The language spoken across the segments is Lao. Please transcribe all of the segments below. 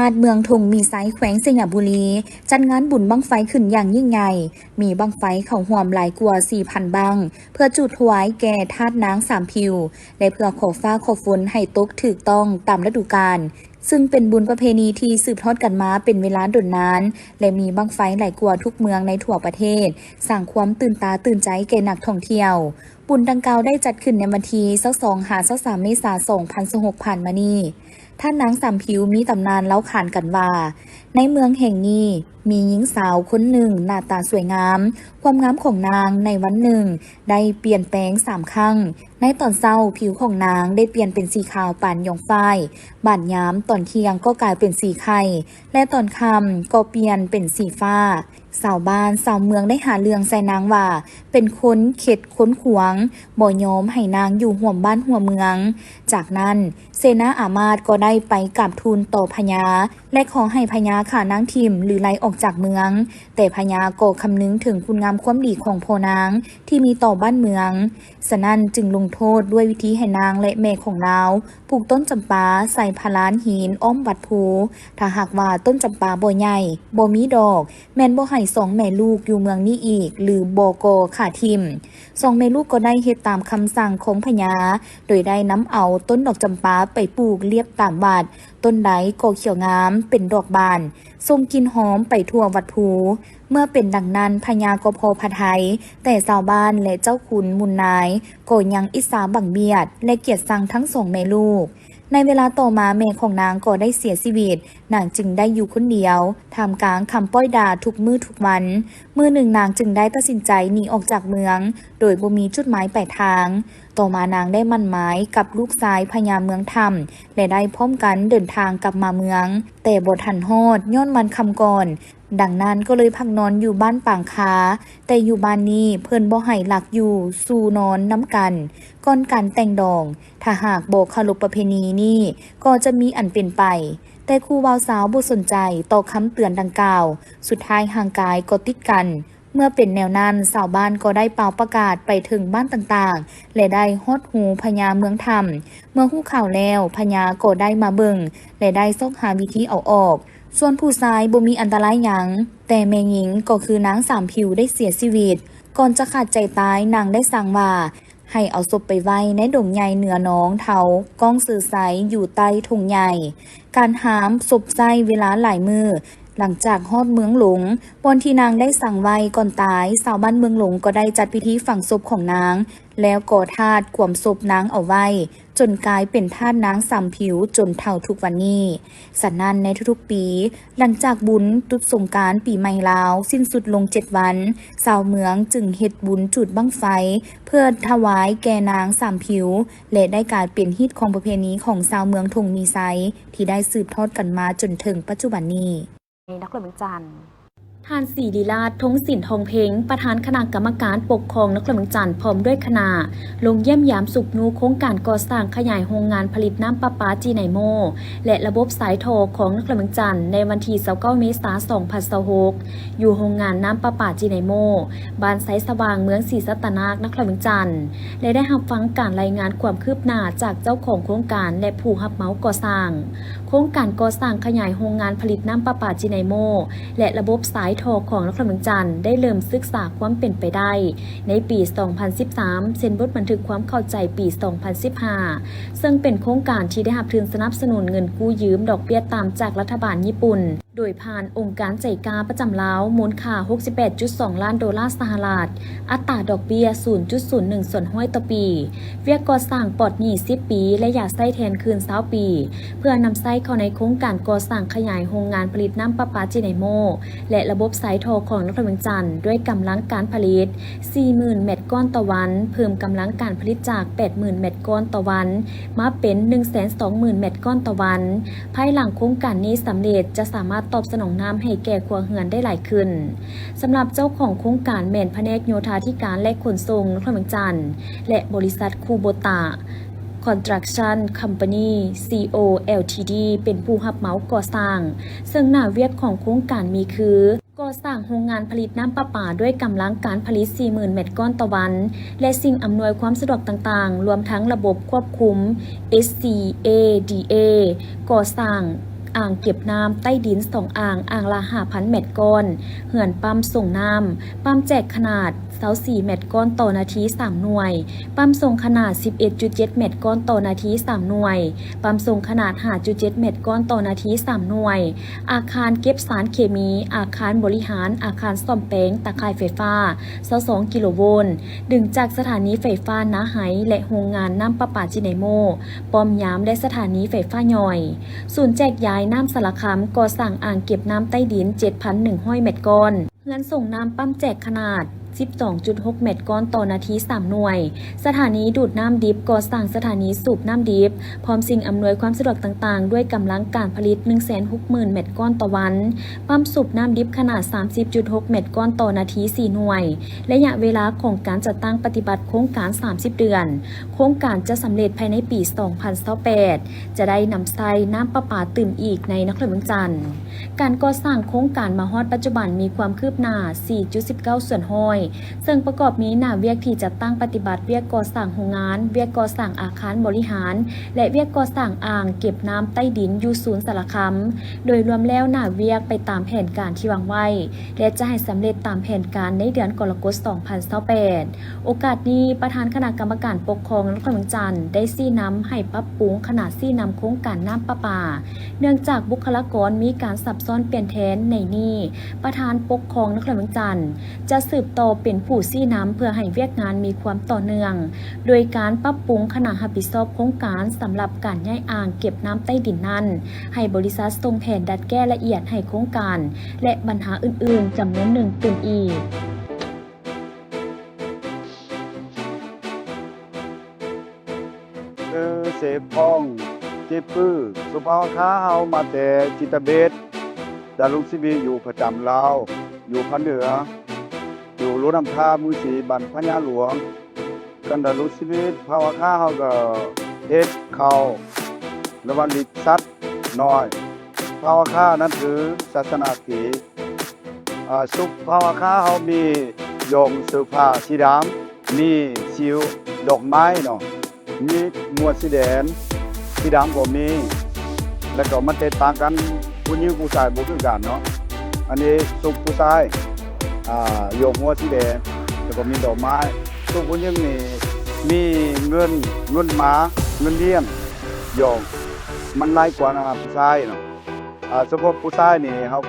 ວັດເມືອງທົ່ງມີໄຊ ແຂວງໄຊຍະບູລີ ຈັດງານບຸນບັ້ງໄຟຂຶ້ນຢ່າງຍິ່ງໃຫຍ່, ມີບັ້ງໄຟເຂົ້າຮ່ວມຫຼາຍກວ່າ ສີ່ພັນ ບັ້ງ ເພື່ອຈູດຖວາຍແກ່ທາດນາງສາມຜິວ ແລະ ເພື່ອຂໍຟ້າຂໍຝົນໃຫ້ຕົກຖືກຕ້ອງຕາມລະດູການ, ຊຶ່ງເປັນບຸນປະເພນີທີ່ສືບທອດກັນມາເປັນເວລາດົນນານ ແລະ ມີບັ້ງໄຟຫຼາຍກວ່າທຸກເມືອງໃນທົ່ວປະເທດ, ສ້າງຄວາມຕື່ນຕາຕື່ນໃຈແກ່ນັກທ່ອງທ່ຽວ. ບຸນດັ່ງກ່າວໄດ້ຈັດຂຶ້ນໃນວັນທີຊາວສອງຫາຊາວສາມເມສາ ສອງພັນຊາວຫົກ ຜ່ານມານີ້. ທ່ານນາງສາມຜິວມີຕຳນານເລົ່າຂານກັນວ່າ ໃນເມືອງແຫ່ງນີ້ມີຍິງສາວຄົນໜຶ່ງໜ້າຕາສວຍງາມ, ຄວາມງາມຂອງນາງໃນວັນໜຶ່ງໄດ້ປ່ຽນແປງສາມຄັ້ງ. ໃນຕອນເຊົ້າ, ຜິວຂອງນາງໄດ້ປ່ຽນເປັນສີຂາວປານຢອງຝ້າຍ, ບາດຍາມຕອນທ່ຽງກໍກາຍເປັນສີໄຂ່ ແລະ ຕອນຄ່ຳກໍປ່ຽນເປັນສີຟ້າ. ຊາວບ້ານຊາວເມືອງໄດ້ຫາເລື່ອງໃສ່ນາງວ່າ ເປັນຄົນເຂັດຄົນຂວາງ, ບໍ່ຍອມໃຫ້ນາງຢູ່ຮ່ວມບ້ານຮ່ວມເມືອງ. ຈາກນັ້ນ, ເສນາອາມາດກໍໄດ້ໄປກາບທູນຕໍ່ພະຍາ ແລະ ຂໍໃຫ້ພະຍາຂ້ານາງຖິ້ມ ຫຼື ໄລ່ອອກຈາກເມືອງ, ແຕ່ພະຍາກໍຄຳນຶງເຖິງຄຸນງາມຄວາມດີຂອງພໍ່ນາງທີ່ມີຕໍ່ບ້ານເມືອງ, ສະນັ້ນຈຶ່ງລົງໂທດດ້ວຍວິທີໃຫ້ນາງ ແລະ ແມ່ຂອງລາວ ປູກຕົ້ນຈຳປາໃສ່ພະລານຫີນອ້ອມວັດພູ. ຖ້າຫາກວ່າຕົ້ນຈຳປາບໍ່ໃຫຍ່, ບໍ່ມີດອກ, ແມ່ນບໍ່ໃຫ້ສອງແມ່ລູກຢູ່ເມືອງນີ້ອີກ ຫຼື ບໍ່ກໍຂ້າຖິ້ມ. ສອງແມ່ລູກກໍໄດ້ເຮັດຕາມຄຳສັ່ງຂອງພະຍາ, ໂດຍໄດ້ນຳເອົາຕົ້ນດອກຈຳປາໄປປູກລຽບຕາມວັດ, ຕົ້ນໃດກໍຂຽວງາມເປັນດອກບານ, ສົ່ງກິ່ນຫອມໄປທົ່ວວັດພູ. ເມື່ອເປັນດັ່ງນັ້ນ, ພະຍາກໍພໍພະໄທ, ແຕ່ຊາວບ້ານ ແລະ ເຈົ້າຂຸນມູນນາຍກໍຍັງອິດສາບັງບຽດ ແລະ ກຽດຊັງທັງສອງແມ່ລູກ. ໃນເວລາຕໍ່ມາແມ່ຂອງນາງກໍໄດ້ເສຍຊີວິດ, ນາງຈຶ່ງໄດ້ຢູ່ຄົນດຽວ ທ່າມກາງຄຳປ້ອຍດ່າທຸກມື້ທຸກວັນ. ມື້ໜຶ່ງນາງຈຶ່ງໄດ້ຕັດສິນໃຈໜີອອກຈາກເມືອງ ໂດຍບໍ່ມີຈຸດໝາຍປາຍທາງ. ຕໍ່ມານາງໄດ້ໝັ້ນໝາຍກັບລູກຊາຍພະຍາເມືອງຖ້ຳ ແລະ ໄດ້ພ້ອມກັນເດີນທາງກັບມາເມືອງ, ແຕ່ບໍ່ທັນຮອດ ຍ້ອນມັນຄ່ຳກ່ອນ. ດັ່ງນັ້ນກໍເລີຍພັກນອນຢູ່ບ້ານປາງຄາ, ແຕ່ຢູ່ບ້ານນີ້ເພິ່ນບໍ່ໃຫ້ລັກຢູ່ສູ່ນອນນຳກັນ ກ່ອນການແຕ່ງດອງ. ຖ້າຫາກບໍ່ເຄົາລົບປະເພນີນີ້ ກໍຈະມີອັນເປັນໄປ. ແຕ່ຄູ່ບ່າວສາວບໍ່ສົນໃຈຕໍ່ຄຳເຕືອນດັ່ງກ່າວ, ສຸດທ້າຍຮ່າງກາຍກໍຕິດກັນ. ເມື່ອເປັນແນວນັ້ນ, ຊາວບ້ານກໍໄດ້ປ່າວປະກາດໄປເຖິງບ້ານຕ່າງໆ ແລະ ໄດ້ຮອດຫູພະຍາເມືອງຖ້ຳ. ເມື່ອຮູ້ຂ່າວແລ້ວ, ພະຍາກໍໄດ້ມາເບິ່ງ ແລະ ໄດ້ຊອກຫາວິທີເອົາອອກ. ສ່ວນຜູ້ຊາຍບໍ່ມີອັນຕະລາຍຫຍັງ, ແຕ່ແມ່ຍິງກໍຄືນາງສາມຜິວໄດ້ເສຍຊີວິດ. ກ່ອນຈະຂາດໃຈຕາຍ, ນາງໄດ້ສັ່ງວ່າ ໃຫ້ເອົາສົບໄປໄວ້ໃນດົງໃຫຍ່ເໜືອໜອງເທົາກ້ອງເຊີໄຊ ຢູ່ໃຕ້ທົ່ງໃຫຍ່. ການຫາມສົບໃຊ້ເວລາຫຼາຍມື້. ຫຼັງຈາກຮອດເມືອງຫຼົງ ບ່ອນທີ່ນາງໄດ້ສັງໄວ້ກ່ອນຕາຍ, ຊາວບ້ານເມືອງຫຼົງກໍໄດ້ຈັດພິທີຝັງສົບຂອງນາງ ແລ້ວກໍທາດກວມສົບນາງເອົາໄວ້ ຈົນກາຍເປັນທາດນາງສາມຜິວຈົນເທົ່າທຸກວັນນີ້. ສະນັ້ນໃນທຸກໆປີ, ຫຼັງຈາກບຸນຕຸດສົງການປີໃໝ່ລາວສິ້ນສຸດລົງເຈັດວັນ, ຊາວເມືອງຈຶ່ງເຮັດບຸນຈູດບັ້ງໄຟ ເພື່ອຖວາຍແກ່ນາງສາມຜິວ ແລະ ໄດ້ກາຍເປັນຮີດຄອງປະເພນີຂອງຊາວເມືອງທົ່ງມີໄຊ ທີ່ໄດ້ສືບທອດກັນມາຈົນເຖິງປັດຈຸບັນນີ້. ນະຄອນຫຼວງວຽງຈັນ. ທ່ານ ສີລິລາດ ທົງສິນທອງເພັງ ປະທານຄະນະກຳມະການປົກຄອງນະຄອນຫຼວງວຽງຈັນ ພ້ອມດ້ວຍຄະນະ ລົງຢ້ຽມຢາມຊຸກຍູ້ໂຄງການກໍ່ສ້າງຂະຫຍາຍໂຮງງານຜະລິດນ້ຳປະປາຈີໄນໂມ ແລະ ລະບົບສາຍທໍ່ຂອງນະຄອນຫຼວງວຽງຈັນ ໃນວັນທີຊາວເກົ້າເມສາ ສອງພັນຊາວຫົກ ຢູ່ໂຮງງານນ້ຳປະປາຈີໄນໂມ ບ້ານໄຊສະຫວ່າງ ເມືອງສີສັດຕະນາກ ນະຄອນຫຼວງວຽງຈັນ ແລະ ໄດ້ຮັບຟັງການລາຍງານຄວາມຄືບໜ້າຈາກເຈົ້າຂອງໂຄງການ ແລະ ຜູ້ຮັບເໝົາກໍ່ສ້າງ. ໂຄງການກໍ່ສ້າງຂະຫຍາຍໂຮງງານຜະລິດນ້ຳປະປາຈີໄນໂມ ແລະ ລະບົບສາຍທໍ່ຂອງນະຄອນຫຼວງວຽງຈັນ ໄດ້ເລີ່ມສຶກສາຄວາມເປັນໄປໄດ້ໃນປີສອງພັນສິບສາມ ເຊັນບົດບັນທຶກຄວາມເຂົ້າໃຈປີສອງພັນສິບຫ້າ ເຊິ່ງເປັນໂຄງການທີ່ໄດ້ຮັບທຶນສະໜັບສະໜູນເງິນກູ້ຢືມດອກເບ້ຍຕ່ຳຈາກລັດຖະບານຍີ່ປຸ່ນ ໂດຍຜ່ານອົງການໄຈກາປະຈຳລາວ ມູນຄ່າຫົກສິບແປດຈຸດສອງລ້ານໂດລາສະຫະລັດ, ອັດຕາດອກເບ້ຍສູນຈຸດສູນໜຶ່ງສ່ວນຮ້ອຍຕໍ່ປີ. ວຽກກໍ່ສ້າງປອດໜີ້ສິບປີ ແລະ ຢາໃຊ້ແທນຄືນຊາວປີ ເພື່ອນຳໃຊ້ເຂົ້າໃນໂຄງການກໍ່ສ້າງຂະຫຍາຍໂຮງງານຜະລິດນ້ຳປະປາຈີໄນໂມ ແລະ ລະບົບສາຍທໍ່ຂອງນະຄອນຫຼວງວຽງຈັນ ດ້ວຍກຳລັງການຜະລິດສີ່ໝື່ນແມັດກ້ອນຕໍ່ວັນ, ເພີ່ມກຳລັງການຜະລິດຈາກແປດໝື່ນແມັດກ້ອນຕໍ່ວັນ ມາເປັນໜຶ່ງແສນສອງໝື່ນແມັດກ້ອນຕໍ່ວັນ. ພາຍຫຼັງໂຄງການນີ້ສຳເລັດ ຈະສາມາດຕອບສະໜອງນ້ຳໃຫ້ແກ່ຄົວເຮືອນໄດ້ຫຼາຍຂຶ້ນ. ສຳລັບເຈົ້າຂອງໂຄງການແມ່ນພະແນກໂຍທາທິການ ແລະ ຂົນສົ່ງນະຄອນຫຼວງວຽງຈັນ ແລະ ບໍລິສັດຄູໂບຕາ Construction Company ຊີ ໂອ ແອລ ທີ ດີ ເປັນຜູ້ຮັບເໝົາກໍ່ສ້າງ, ເຊິ່ງໜ້າວຽກຂອງໂຄງການມີຄື ກໍ່ສ້າງໂຮງງານຜະລິດນ້ຳປະປາດ້ວຍກຳລັງການຜະລິດສີ່ໝື່ນແມັດກ້ອນຕໍ່ວັນ ແລະ ສິ່ງອຳນວຍຄວາມສະດວກຕ່າງໆ, ລວມທັງລະບົບຄວບຄຸມ ເອສ ຊີ ເອ ດີ ເອ ກໍ່ສ້າງ ອ່າງເກັບນ້ຳໃຕ້ດິນສອງອ່າງ, ອ່າງລະຫ້າພັນແມັດກ້ອນ, ເຮືອນປ້ຳສົ່ງນ້ຳ, ປ້ຳແຈກຂະໜາດຊາວສີ່ແມັດກ້ອນຕໍ່ນາທີສາມໜ່ວຍ, ປ້ຳສົ່ງຂະໜາດສິບເອັດຈຸດເຈັດແມັດກ້ອນຕໍ່ນາທີສາມໜ່ວຍ, ປ້ຳສົ່ງຂະໜາດຫ້າຈຸດເຈັດແມັດກ້ອນຕໍ່ນາທີສາມໜ່ວຍ, ອາຄານເກັບສານເຄມີ, ອາຄານບໍລິຫານ, ອາຄານສ້ອມແປງຕາຂ່າຍໄຟຟ້າຊາວສອງກິໂລໂວນ, ດຶງຈາກສະຖານີໄຟຟ້ານາໄຮ ແລະ ໂຮງງານນ້ຳປະປາຈີໄນໂມ, ປ້ອມຍາມ ແລະ ສະຖານີໄຟຟ້າຍ່ອຍ. ສູນແຈກຢາຍນ້ຳສາລະຄຳ ກໍ່ສ້າງອ່າງເກັບນ້ຳໃຕ້ດິນເຈັດພັນໜຶ່ງຮ້ອຍແມັດກ້ອນ, ເຮືອນສົ່ງນ້ຳປ້ຳແຈກຂະໜາດສິບສອງຈຸດຫົກແມັດກ້ອນຕໍ່ນາທີສາມໜ່ວຍ, ສະຖານີດູດນ້ຳດິບກໍ່ສ້າງສະຖານີສູບນ້ຳດິບ, ພ້ອມສິ່ງອຳນວຍຄວາມສະດວກຕ່າງໆ ດ້ວຍກຳລັງການຜະລິດໜຶ່ງແສນຫົກໝື່ນແມັດກ້ອນຕໍ່ວັນ, ປ້ຳສູບນ້ຳດິບຂະໜາດສາມສິບຈຸດຫົກແມັດກ້ອນຕໍ່ນາທີສີ່ໜ່ວຍ. ໄລຍະເວລາຂອງການຈັດຕັ້ງປະຕິບັດໂຄງການສາມສິບເດືອນ. ໂຄງການຈະສຳເລັດພາຍໃນປີສອງພັນຊາວແປດ, ຈະໄດ້ນຳໃຊ້ນ້ຳປະປາຕື່ມອີກໃນນະຄອນຫຼວງວຽງຈັນ. ການກໍ່ສ້າງໂຄງການມາຮອດປັດຈຸບັນມີຄວາມຄືບໜ້າສີ່ຈຸດສິບເກົ້າສ່ວນຮ້ອຍ, ເຊິ່ງປະກອບມີໜ້າວຽກທີ່ຈັດຕັ້ງປະຕິບັດວຽກກໍ່ສ້າງໂຮງງານ, ວຽກກໍ່ສ້າງອາຄານບໍລິຫານ ແລະ ວຽກກໍ່ສ້າງອ່າງເກັບນ້ຳໃຕ້ດິນຢູ່ສູນສາລະຄຳ. ໂດຍລວມແລ້ວໜ້າວຽກໄປຕາມແຜນການທີ່ວາງໄວ້ ແລະ ຈະໃຫ້ສຳເລັດຕາມແຜນການໃນເດືອນກໍລະກົດສອງພັນຊາວແປດ. ໂອກາດນີ້, ປະທານຄະນະກຳມະການປົກຄອງນະຄອນຫຼວງວຽງຈັນໄດ້ຊີ້ນຳໃຫ້ປັບປຸງຄະນະຊີ້ນຳໂຄງການນ້ຳປະປາ, ເນື່ອງຈາກບຸກຄະລາກອນມີການສັບຊ້ອນປ່ຽນແທນ. ໃນນີ້, ປະທານປົກຄອງນະຄອນຫຼວງວຽງຈັນຈະສືບຕໍ່ເປັນຜູ້ຊີ້ນຳເພື່ອໃຫ້ວຽກງານມີຄວາມຕໍ່ເນື່ອງ, ໂດຍການປັບປຸງຄະນະຮັບຜິດຊອບໂຄງການສຳລັບການຍ້າຍອ່າງເກັບນ້ຳໃຕ້ດິນນັ້ນ ໃຫ້ບໍລິສັດສົ່ງແຜນດັດແກ້ລະອຽດໃຫ້ໂຄງການ ແລະ ບັນຫາອື່ນໆຈຳນວນໜຶ່ງຕື່ມອີກ. ເອີ ເຊຟອງ ເຈປື ສຸພາວາຄາເຮົາມາແຕ່ຈິດຕະເບດ ດຳລົງຊີວິດຢູ່ປະຈຳລາວ ຢູ່ພາກເໜືອ ຢູ່ຫຼວງນ້ຳທາ ໝູ່ສີ່ ບ້ານພະຍາຫຼວງ. ກັນດຳລົງຊີວິດ ພາວາຄາເຮົາກໍເຮັດເຂົ້າ ລະຫວ່າງລິດສັດນ້ອຍ ພາວາຄານັບຖືສາສະໜາຄຣິດ. ອາ ສຸພາວາຄາເຮົາມີຢອງເສື້ອຜ້າສີດຳ ມີສີດອກໄມ້ເນາະ ມີໝວກສີແດງ ສີດຳກໍມີ ແລ້ວກໍມັນແຕກຕ່າງກັນ ຜູ້ຍິງຜູ້ຊາຍບໍ່ຄືກັນເນາະ. ອັນນີ້ສຸກຜູ້ຊາຍ ອາ ຢອງຫົວສີແດງ ແລ້ວກໍມີດອກໄມ້. ສຸກຜູ້ຍິງນີ້ມີເງິນ ເງິນໝາ ເງິນລ້ຽງ ຢອງມັນຫຼາຍກວ່າຜູ້ຊາຍເນາະ. ອາ ສະເພາະຜູ້ຊາຍນີ້ເຮົາ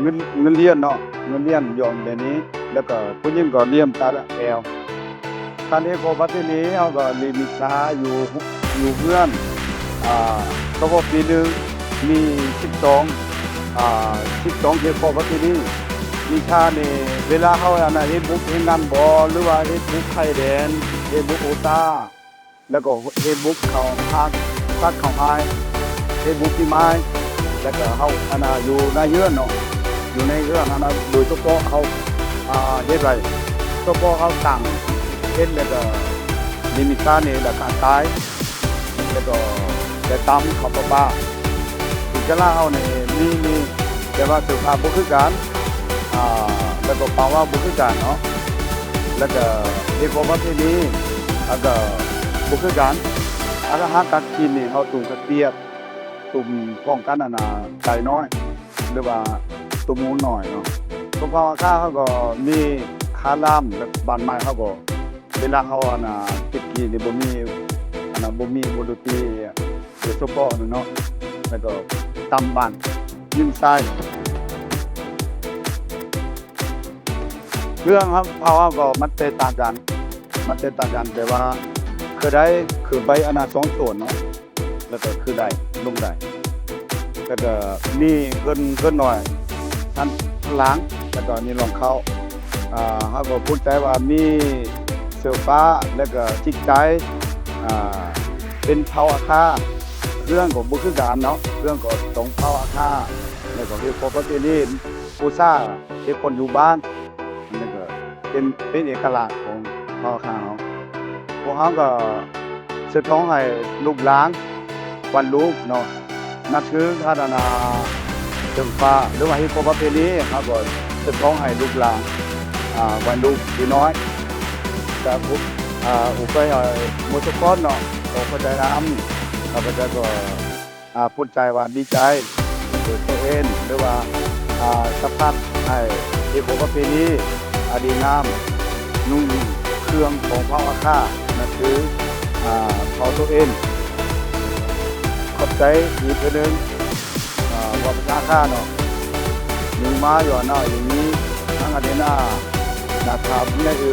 ເງິນ ເງິນລ້ຽງເນາະ ເງິນລ້ຽງຢອງແບບນີ້ ແລ້ວກໍຜູ້ຍິງກໍລ້ຽງຕາແອວ. ການເຮັດຂອງປະເພນີເຮົາກໍມີມິດຊາຢູ່ ຢູ່ເຮືອນ ອາ ສະເພາະປີໜຶ່ງມີສິບສອງ ອາ ສິບສອງເຮັດຂອງປະເພນີ. ມິດຊານີ້ເວລາເຮົາອັນນ່າເຮັດບຸກເຮັດງານບໍ ຫຼືວ່າເຮັດບຸກໄຂ່ແດງ ເຮັດບຸກໂອຕາ ແລ້ວກໍເຮັດບຸກເຂົ້າພາກ ພາກເຂົ້າພາຍ ເຮັດບຸກປີໃໝ່ ແລ້ວກໍເຮົາອັນນ່າຢູ່ໃນເຮືອນເນາະ ຢູ່ໃນເຮືອນອັນນ່າ ໂດຍສະເພາະເຮົາ ອາ ເຮັດໄວ້ ສະເພາະເຮົາຕັ້ງເຮັດ ແລ້ວກໍມີມິດຊານີ້ ແລ້ວກໍຕາຍ ແລ້ວກໍໄດ້ຕຳເຂົ້າປະປາ. ອິດສະລະເຮົານີ້ມີ ມີ ແຕ່ວ່າເສື້ອຜ້າບໍ່ຄືກັນ ອາ ແລ້ວກໍປາວາບໍ່ຄືກັນເນາະ ແລ້ວກໍເຮັດຂອງປະເພນີ ແລ້ວກໍບໍ່ຄືກັນ. ອາ ອາຫານການກິນນີ້ເຮົາຕຸ່ມກະປຽກ ຕຸ່ມປ້ອງກັນອັນນ່າໄກ່ນ້ອຍ ຫຼືວ່າຕຸ່ມໝູນ້ອຍເນາະ. ພວກເຮົາອາຄາເຮົາກໍມີຄາລາມ ແລະ ບ້ານໃໝ່ເຮົາກໍ ເວລາເຮົາອັນນ່າເຮັດກິນນີ້ບໍ່ມີ ອັນນ່າບໍ່ມີວົງດົນຕີ ໂດຍສະເພາະເນາະ ແລ້ວກໍຕຳບ້ານຍິງຊາຍ. ເຄື່ອງເຮົາ ເຜົ່າເຮົາກໍມັນແຕກຕ່າງກັນ ມັນແຕກຕ່າງກັນ ແຕ່ວ່າເຄື່ອໄດ້ຄືໄປອັນນ່າສອງໂຕນເນາະ ແລ້ວກໍຄືໄດ້ລົງໄດ້ ແລ້ວກໍມີເຮືອນ ເຮືອນນ້ອຍ ທາງ ທາງຫຼັງ ແລ້ວກໍມີລອງເຂົ້າ. ອ່າ ເຮົາກໍພູມໃຈວ່າມີເສື້ອຟ້າ ແລ້ວກໍຈິດໃຈ ອ່າ ເປັນເຜົ່າອາຄາ ເຄື່ອງກໍບໍ່ຄືກັນເນາະ ເຄື່ອງກໍຕ້ອງເຜົ່າອາຄາ ແລ້ວກໍເຮັດຂອງປະເພນີບູຊາ ເຮັດຄົນຢູ່ບ້ານ ແລ້ວກໍເປັນ ເປັນເອກະລັກຂອງເຜົ່າອາຄາເຮົາ. ພວກເຮົາກໍສືບທອດໃຫ້ລູກຫຼານ ວັນລຸກເນາະ ນັບຖືທ່ານອັນນ່າເທິງຟ້າ ຫຼືວ່າເຮັດຂອງປະເພນີ ເຮົາກໍສືບທອດໃຫ້ລູກຫຼານ ອ່າ ວັນລຸກທີ່ນ້ອຍ ກະ ອ່າ ອຸປະຍາຍໝົດທຸກຄົນເນາະ ກໍເຂົ້າໃຈນຳ ຂ້າພະເຈົ້າກໍ ອ່າ ພູມໃຈວ່າດີໃຈ ໂດຍໂຕເອງ ຫຼືວ່າ ອາ ສະພັດໃຫ້ທີ່ໂຄປະເພນີອັນດີງາມ ນຸ່ງເຄື່ອງຂອງເຜົ່າອາຂ້າ ນັບຖື ອາ ເຜົ່າໂຕເອງ. ຂອບໃຈອີກເທື່ອໜຶ່ງ ອາ ເວົ້າພາສາອາຂ້າເນາະ ໜຶ່ງມາຢູ່ອານາ ຍັງມີທັງອາເດນາ ນາຄາ ແມ່ເອີ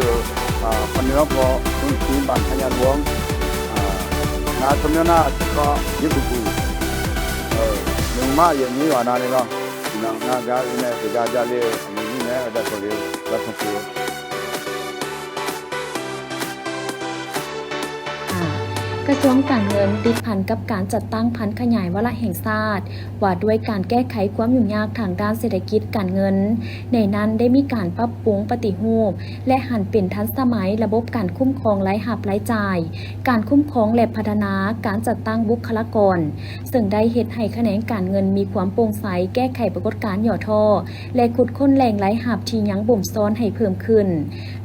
ອາ ພະເໜືອ ເພາະເມືອງຈີນ ບ້ານພະຍາຫຼວງ ອາ ນາສົມຍານາ ກໍຢູ່ທຸກຜູ້ ເອີ ໜຶ່ງມາ ຍັງມີວ່ານານີ້ເນາະ ນາ ນາກາ ອີແມ່ ກະ ຢາ ຢາເລ ອັນນີ້ແມ່ ອາຈານ ກໍເລ ລັດທັງເສ ກະຊວງການເງິນຕິດພັນກັບການຈັດຕັ້ງຜັນຂະຫຍາຍວາລະແຫ່ງຊາດ ວ່າດ້ວຍການແກ້ໄຂຄວາມຫຍຸ້ງຍາກທາງດ້ານເສດຖະກິດການເງິນ, ໃນນັ້ນໄດ້ມີການປັບປຸງປະຕິຮູບ ແລະ ຫັນເປັນທັນສະໄໝລະບົບການຄຸ້ມຄອງລາຍຮັບລາຍຈ່າຍ, ການຄຸ້ມຄອງ ແລະ ພັດທະນາການຈັດຕັ້ງບຸກຄະລາກອນ, ເຊິ່ງໄດ້ເຮັດໃຫ້ຂະແໜງການເງິນມີຄວາມໂປ່ງໃສ, ແກ້ໄຂປາກົດການຫຍໍ້ທໍ້ ແລະ ຂຸດຄົ້ນແຫຼ່ງລາຍຮັບທີ່ຍັງບົ່ມຊ້ອນໃຫ້ເພີ່ມຂຶ້ນ.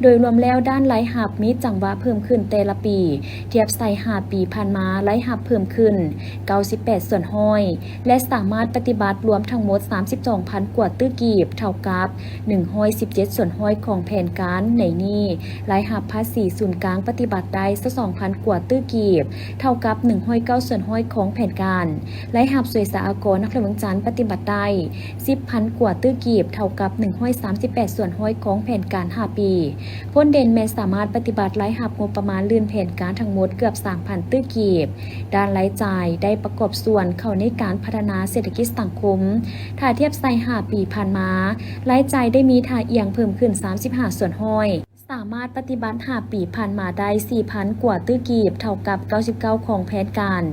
ໂດຍລວມແລ້ວ, ດ້ານລາຍຮັບມີຈັງຫວະເພີ່ມຂຶ້ນແຕ່ລະປີ, ທຽບໃສ່ຫ້າປີຜ່ານມາ, ລາຍຮັບເພີ່ມຂຶ້ນເກົ້າສິບແປດສ່ວນຮ້ອຍ ແລະ ສາມາດປະຕິບັດລວມທັງໝົດສາມສິບສອງພັນກວ່າຕື້ກີບ, ເທົ່າກັບໜຶ່ງຮ້ອຍສິບເຈັດສ່ວນຮ້ອຍຂອງແຜນການ. ໃນນີ້, ລາຍຮັບພາສີສູນກາງປະຕິບັດໄດ້ຊາວສອງພັນກວ່າຕື້ກີບ, ເທົ່າກັບໜຶ່ງຮ້ອຍເກົ້າສ່ວນຮ້ອຍຂອງແຜນການ. ລາຍຮັບສ່ວຍສາອາກອນນະຄອນຫຼວງວຽງຈັນປະຕິບັດໄດ້ສິບພັນກວ່າຕື້ກີບ, ເທົ່າກັບໜຶ່ງຮ້ອຍສາມສິບແປດສ່ວນຮ້ອຍຂອງແຜນການຫ້າປີ. ພົ້ນເດັ່ນແມ່ນສາມາດປະຕິບັດລາຍຮັບງົບປະມານລື່ນແຜນການທັງໝົດເກືອບສາມພັນຕື້ກີບ. ດ້ານລາຍຈ່າຍໄດ້ປະກອບສ່ວນເຂົ້າໃນການພັດທະນາເສດຖະກິດສັງຄົມ. ຖ້າທຽບໃສ່ຫ້າປີຜ່ານມາ, ລາຍຈ່າຍໄດ້ມີທ່າອ່ຽງເພີ່ມຂຶ້ນສາມສິບຫ້າສ່ວນຮ້ອຍ. ສາມາດປະຕິບັດຫ້າປີຜ່ານມາໄດ້ສີ່ພັນກວ່າຕື້ກີບ, ເທົ່າກັບເກົ້າສິບເກົ້າຂອງແຜນການ,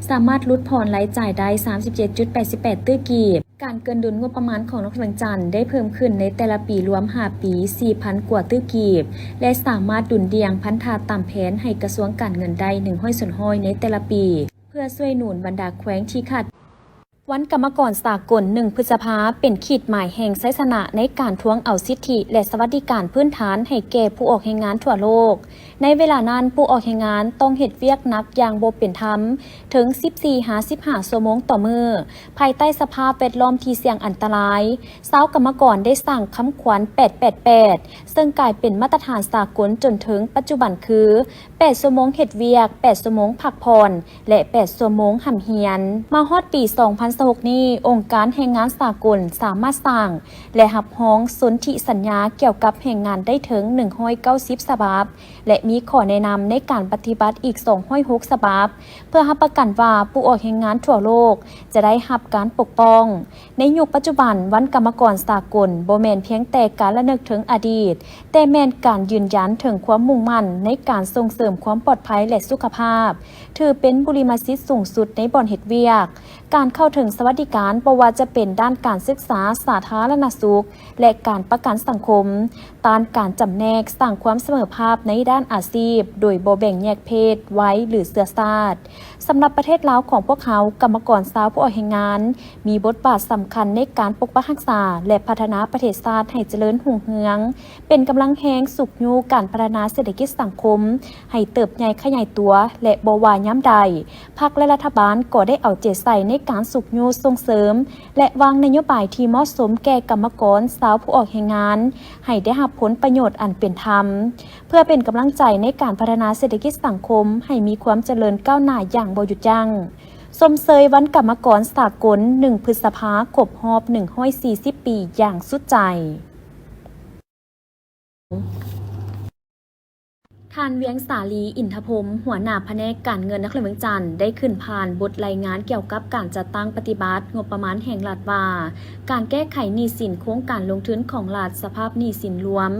ສາມາດຫຼຸດຜ່ອນລາຍຈ່າຍໄດ້ສາມສິບເຈັດຈຸດແປດສິບແປດຕື້ກີບ. ການເກີນດຸນງົບປະມານຂອງນະຄອນຫຼວງວຽງຈັນໄດ້ເພີ່ມຂຶ້ນໃນແຕ່ລະປີລວມຫ້າປີສີ່ພັນກວ່າຕື້ກີບ ແລະ ສາມາດດຸນດ່ຽງພັນທາດຕາມແຜນໃຫ້ກະຊວງການເງິນໄດ້ໜຶ່ງຮ້ອຍສ່ວນຮ້ອຍໃນແຕ່ລະປີ ເພື່ອຊ່ວຍໜູນບັນດາແຂວງທີ່ຂາດ. ວັນກຳມະກອນສາກົນ ໜຶ່ງ ພຶດສະພາ ເປັນຂີດໝາຍແຫ່ງໄຊຊະນະໃນການທວງເອົາສິດທິ ແລະ ສະຫວັດດີການພື້ນຖານໃຫ້ແກ່ຜູ້ອອກແຮງງານທົ່ວໂລກ. ໃນເວລານັ້ນ, ຜູ້ອອກແຮງງານຕ້ອງເຮັດວຽກໜັກຢ່າງບໍ່ເປັນທຳ ເຖິງສິບສີ່ຫາສິບຫ້າຊົ່ວໂມງຕໍ່ມື້, ພາຍໃຕ້ສະພາບແວດລ້ອມທີ່ສ່ຽງອັນຕະລາຍ. ຊາວກຳມະກອນໄດ້ສ້າງຄຳຂວັນ ແປດແປດແປດ ເຊິ່ງກາຍເປັນມາດຕະຖານສາກົນຈົນເຖິງປັດຈຸບັນ ຄື ແປດຊົ່ວໂມງເຮັດວຽກ, ແປດຊົ່ວໂມງພັກຜ່ອນ ແລະ ແປດຊົ່ວໂມງຮ່ຳຮຽນ. ມາຮອດປີສອງພັນຊາວຫົກນີ້, ອົງການແຮງງານສາກົນສາມາດສ້າງ ແລະ ຮັບຮອງສົນທິສັນຍາກ່ຽວກັບແຮງງານໄດ້ເຖິງໜຶ່ງຮ້ອຍເກົ້າສິບສະບັບ ແລະ ມີຂໍ້ແນະນຳໃນການປະຕິບັດອີກສອງຮ້ອຍຫົກສະບັບ ເພື່ອຮັບປະກັນວ່າຜູ້ອອກແຮງງານທົ່ວໂລກຈະໄດ້ຮັບການປົກປ້ອງ. ໃນຍຸກປັດຈຸບັນ, ວັນກຳມະກອນສາກົນບໍ່ແມ່ນພຽງແຕ່ການລະນຶກເຖິງອະດີດ, ແຕ່ແມ່ນການຢືນຢັນເຖິງຄວາມມຸ່ງໝັ້ນໃນການສົ່ງເສີມຄວາມປອດໄພ ແລະ ສຸຂະພາບ, ຖືເປັນບຸລິມະສິດສູງສຸດໃນບ່ອນເຮັດວຽກ. ການເຂົ້າເຖິງສະຫວັດດີການ, ບໍ່ວ່າຈະເປັນດ້ານການສຶກສາ, ສາທາລະນະສຸກ ແລະ ການປະກັນສັງຄົມ, ຕ້ານການຈຳແນກ, ສ້າງຄວາມສະເໝີພາບໃນດ້ານອາຊີບ ໂດຍບໍ່ແບ່ງແຍກເພດ, ໄວ ຫຼື ເຊື້ອຊາດ. ສຳລັບປະເທດລາວຂອງພວກເຮົາ, ກຳມະກອນຊາວຜູ້ອອກແຮງງານ ມີບົດບາດສຳຄັນໃນການປົກປັກຮັກສາ ແລະ ພັດທະນາປະເທດຊາດໃຫ້ຈະເລີນຮຸ່ງເຮືອງ, ເປັນກຳລັງແຮງຊຸກຍູ້ການພັດທະນາເສດຖະກິດສັງຄົມໃຫ້ເຕີບໃຫຍ່ຂະຫຍາຍຕົວ ແລະ ບໍ່ວ່າຍາມໃດ, ພັກ ແລະ ລັດຖະບານກໍໄດ້ເອົາໃຈໃສ່ໃນການຊຸກຍູ້ສົ່ງເສີມ ແລະ ວາງນະໂຍບາຍທີ່ເໝາະສົມແກ່ກຳມະກອນຊາວຜູ້ອອກແຮງງານ ໃຫ້ໄດ້ຮັບຜົນປະໂຫຍດອັນເປັນທຳ. ເພື່ອເປັນກຳລັງໃຈໃນການພັດທະນາເສດຖະກິດສັງຄົມໃຫ້ມີຄວາມຈະເລີນກ້າວໜ້າຢ່າງບໍ່ຢຸດຢັ້ງ. ຊົມເຊີຍວັນກຳມະກອນສາກົນ ໜຶ່ງ ພຶດສະພາ ຄົບຮອບ ໜຶ່ງຮ້ອຍສີ່ສິບປີຢ່າງສຸດໃຈ. ທ່ານ ວຽງສາລີ ອິນທະພົມ ຫົວໜ້າພະແນກການເງິນນະຄອນຫຼວງວຽງຈັນ ໄດ້ຂຶ້ນຜ່ານບົດລາຍງານກ່ຽວກັບການຈັດຕັ້ງປະຕິບັດງົບປະມານແຫ່ງລັດວ່າ ການແກ້ໄຂໜີ້ສິນໂຄງການລົງທຶນຂອງລັດ ສະພາບໜີ້ສິນລວມ